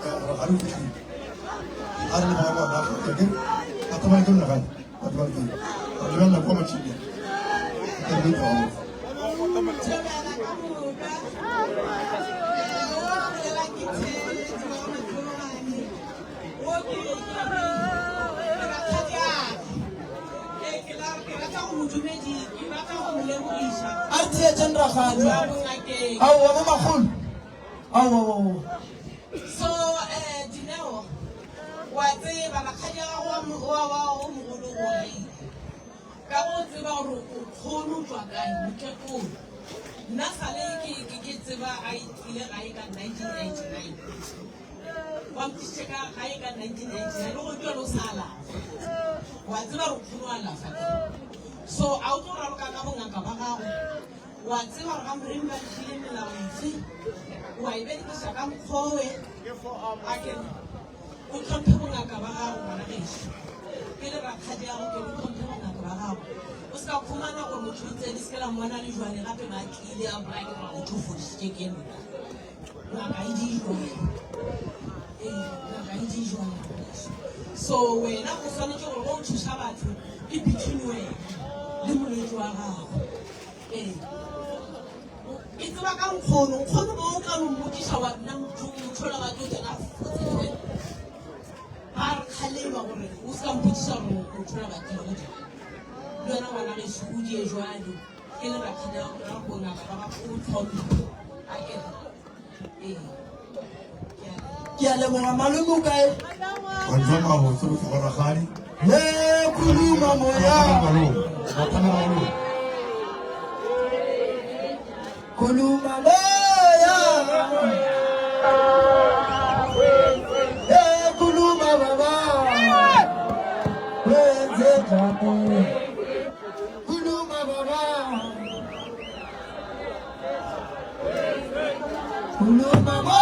Ga re fitlhile. A re leboga ngwana ke ke a tsamaya ke lona gae. A tsamaya ke. Re lebelela kwa matšhini. Ke re tlo. A re theetšeng rakgadi. Aowa bo makgolo. Aowa aowa. So eh Dineo wa tseba rakgadi ya gago wa wa o mogolo go laile ka go tseba gore o kgolo o tšwa kae mokekolo nna sale ke ke ke tseba a itlile gae ka 1999 Ba mpotšišitše ka gae ka 1999 le go tšwa le o sa alafa. Wa tseba gore o kgone go alafa ka. So a o tlo raloka ka bongaka ba gago. Wa tseba gore ga moremi ba lefile melao efe. Wa e berekiša ka mokgowe. A ke re o hlomphe bongaka ba gago ngwana gešo. Ke le rakgadi ya go ke re o hlomphe bongaka ba gago. O se ka khumana gore motho o tsene se ke la mmona le jwale gape ba tlile a bolaya ke gore motho o fodisitše ke nna. Ngaka e di jwang? Ee, ngaka e di jwang? So wena o swanetše gore o thuša batho ke between wena le molwetši wa gago. Ee. E tseba ka nkgono, nkgono mo o ka no mmotšiša wa nna motho motho la batho tsena fotse. Ba re kgalema gore o se ka mpotšiša gore motho la batho go di. Le wena ngwana gešo o die jwalo. Ke le rakgadi ya go bongaka ba gago o tlhomphe. A ke re? Ee. Ke a leboga. Ke a leboga malome o kae? Mantswe a mabotse go tšwa go rakgadi. He khuluma moya. Batamela malome. Khuluma moya. He khuluma baba. Wenze njani? Khuluma baba. Khuluma moya.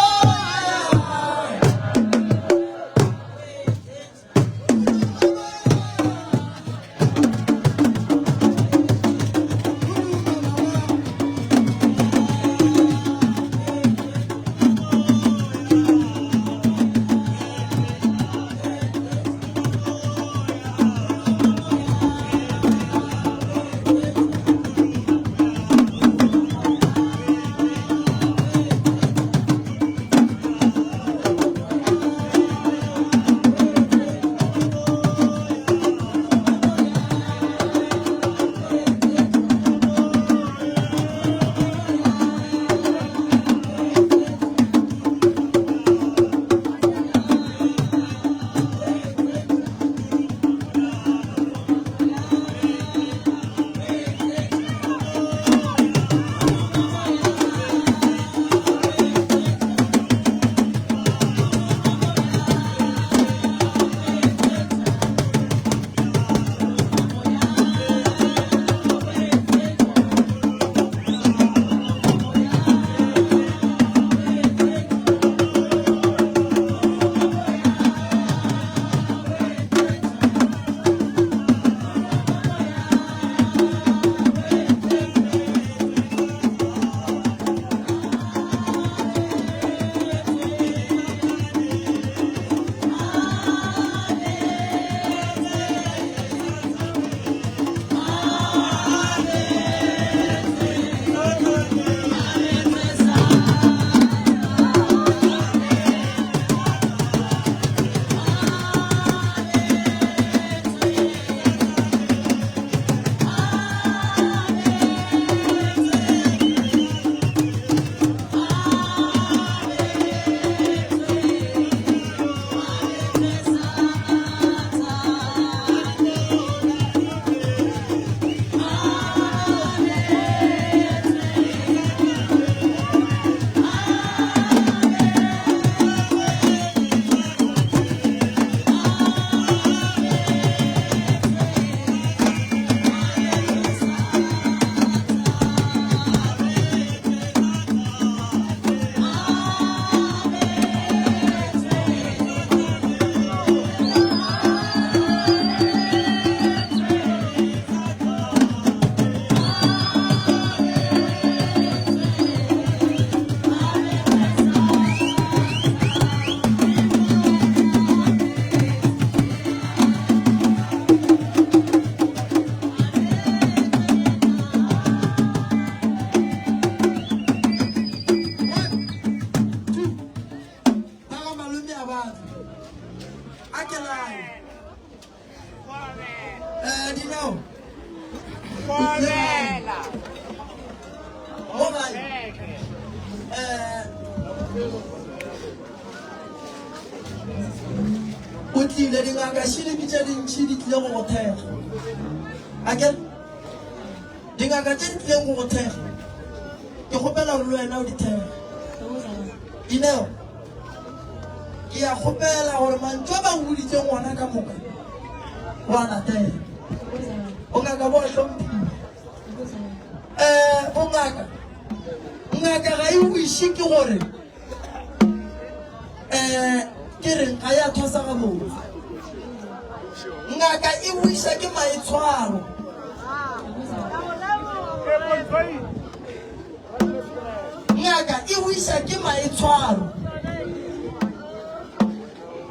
Dingaka šele ke tše dintši di tlile go go thekga. Akere? Dingaka tše di tlileng go go thekga, ke kgopela gore le wena o di thekge. Dineo, ke ya kgopela gore mantšu a ba go boditseng ona ka moka o a latele. Bongaka bo a hlomphiwa. Um bongaka, ngaka ga e wiše ke gore um ke reng ga ya thwasa gabotse. Ngaka e wiša ke maitshwaro. Ngaka e wiša ke maitshwaro.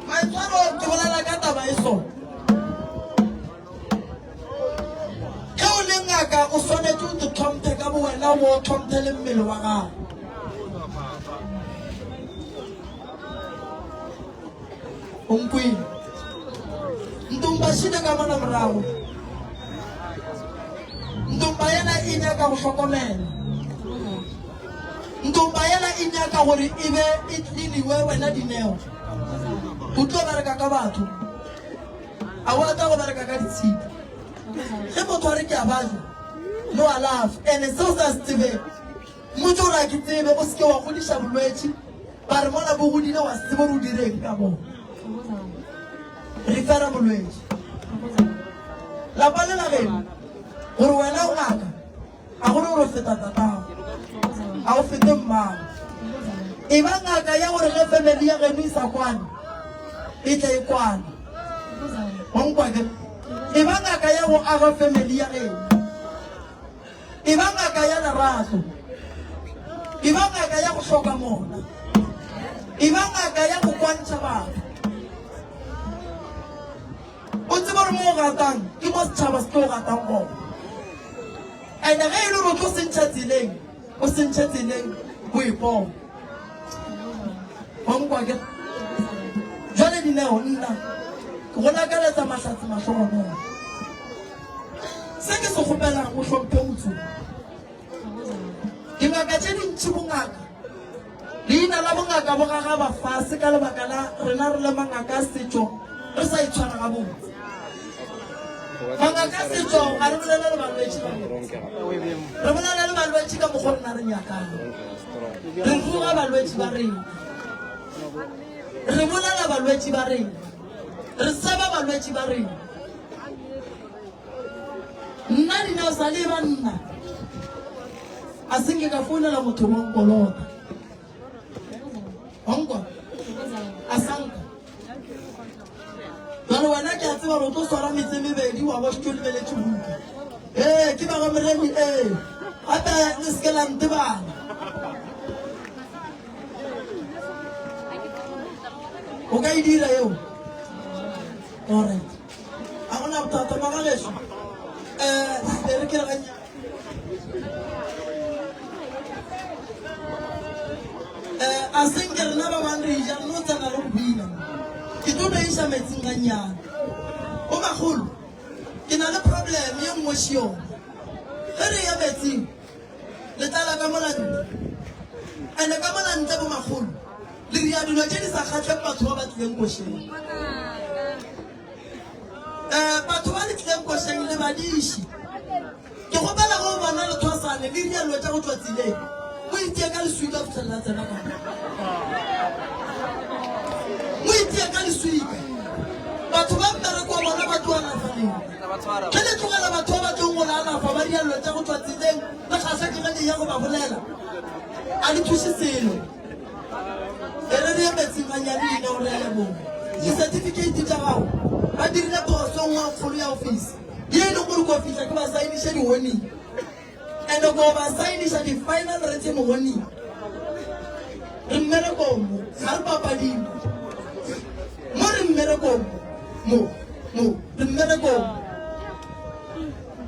Maitshwaro ke bolela ka taba e so. Ge o le ngaka o swanetše o tlhomphe ka bowena o bo o tlhomphe le mmele wa gago. O nkwele. Ntumba šile ka mona morago. Ntumba yela e nyaka go hlokomela. Ntumba yela e nyaka gore e be e cleaniwe wena Dineo. O tlo bereka ka batho. A wa tla go bereka ka ditshipi. Ge motho a re ke a bajwa, no alafe. Ene seo sa se tsebeng. Mmotše gore a ke tsebe, o se ke wa godiša bolwetši, ba re mola bo godile wa se tsebe gore o direng ka bona. Refera bolwetši. Lapa le la geno, gore wena o ngaka, a go re gore o feta tatago, a o fete mmago. E ba ngaka ya gore ge family ya geno e sa kwane, e tle e kwane. Wa nkwa ke? E ba ngaka ya go aga family ya geno. E ba ngaka ya lerato. E ba ngaka ya go hloka mona. E ba ngaka ya go kwantšha batho. O tsebe gore mo o gatang ke mo setšhaba se tlo gatang gona. And-e ge e le gore o tlo se ntšha tseleng, o se ntšhe tseleng o ipone. Wa nkwa ke? Jwale Dineo, nna ke go lakaletsa mahlatse mahlogonolo. Se ke se kgopelang o hlomphe motho. Dingaka tše dintši bongaka, leina la bongaka bo gagaba fase ka lebaka la rena re le mangaka a setšo re sa itshwara gabotse. Mangaka a setšo ga re bolele le balwetši gabotse, re bolela le balwetši ka mokgwa rena re nyakang. Re ruga balwetši ba rena, re bolela balwetši ba rena, re seba balwetši ba rena. Nna Dineo sa le ba nna a se nke ka founela motho wa nkolota. Wa nkwa? A sanka. Jwale wena ke a tseba gore o tlo swara metse mebedi wa bo šetše o lebeletše buka. Ee, ke ba ga Moremi ee. Gape le se ke la ntebala. O ka e dira eo? Alright. A gona bothata magagešo. Um, e re ke re gannyane. Eh, a se nke rena ba bang re ja re no tsena le go bina. Ke tlo no iša metsing gannyane. O magolo, ke na le problem ye nngwe še yona. Ge re ya metsing, le tlala ka mola ntle. Ene ka mola ntle bo magolo, le ria dilo tše di sa kgahleng batho ba ba tlileng košeng. Eh, batho ba le tlileng košeng le badiši. Ke kgopela ge o bona lethwasane le ria dilo tša go tšwa tseleng, o itie ka leswika go fihlelela tsena ka mo. O itie ka leswika. Batho ba mmereko wa bona ba tlo alafa lena. Ge le tlogela batho ba ba tlong go le alafa ba ria dilo tša go tšwa tseleng, le kgahlwa ke ge le ya go ba bolela, a le thuše selo. E re re ye metsing gannyane Dineo re a leboga. Dicertificate tša gago ba dirile phoso nngwe kgolo ya ofisi ye e leng gore ko fihla ke ba saeniše di-warning and ko ba saeniša di-final written warning. Re mmerekong mo, ga re papading mo, re mmerekong mo, mo, re mmerekong.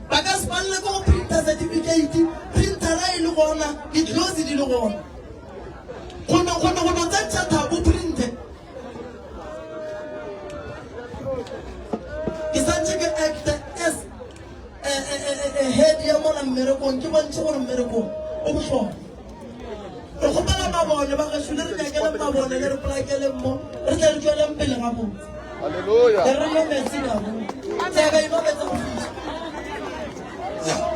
Ba ka se palele ke go printa certificate, printera e le gona, di-close di le gona. Go no go no go no tsentšha thapo printe. Ke santše ke acte as a, a, a, a head ya mola mmerekong ke bontšhe gore mmerekong o bohlokwa. Re kgopela mabone ba gešo le re nyakeleng mabone le re polakeleng mo re tle re tšweleng pele gabotse. Hallelujah. Re nwe metsi nabo. Tsebe e nwa metsi go fiša. Yeah.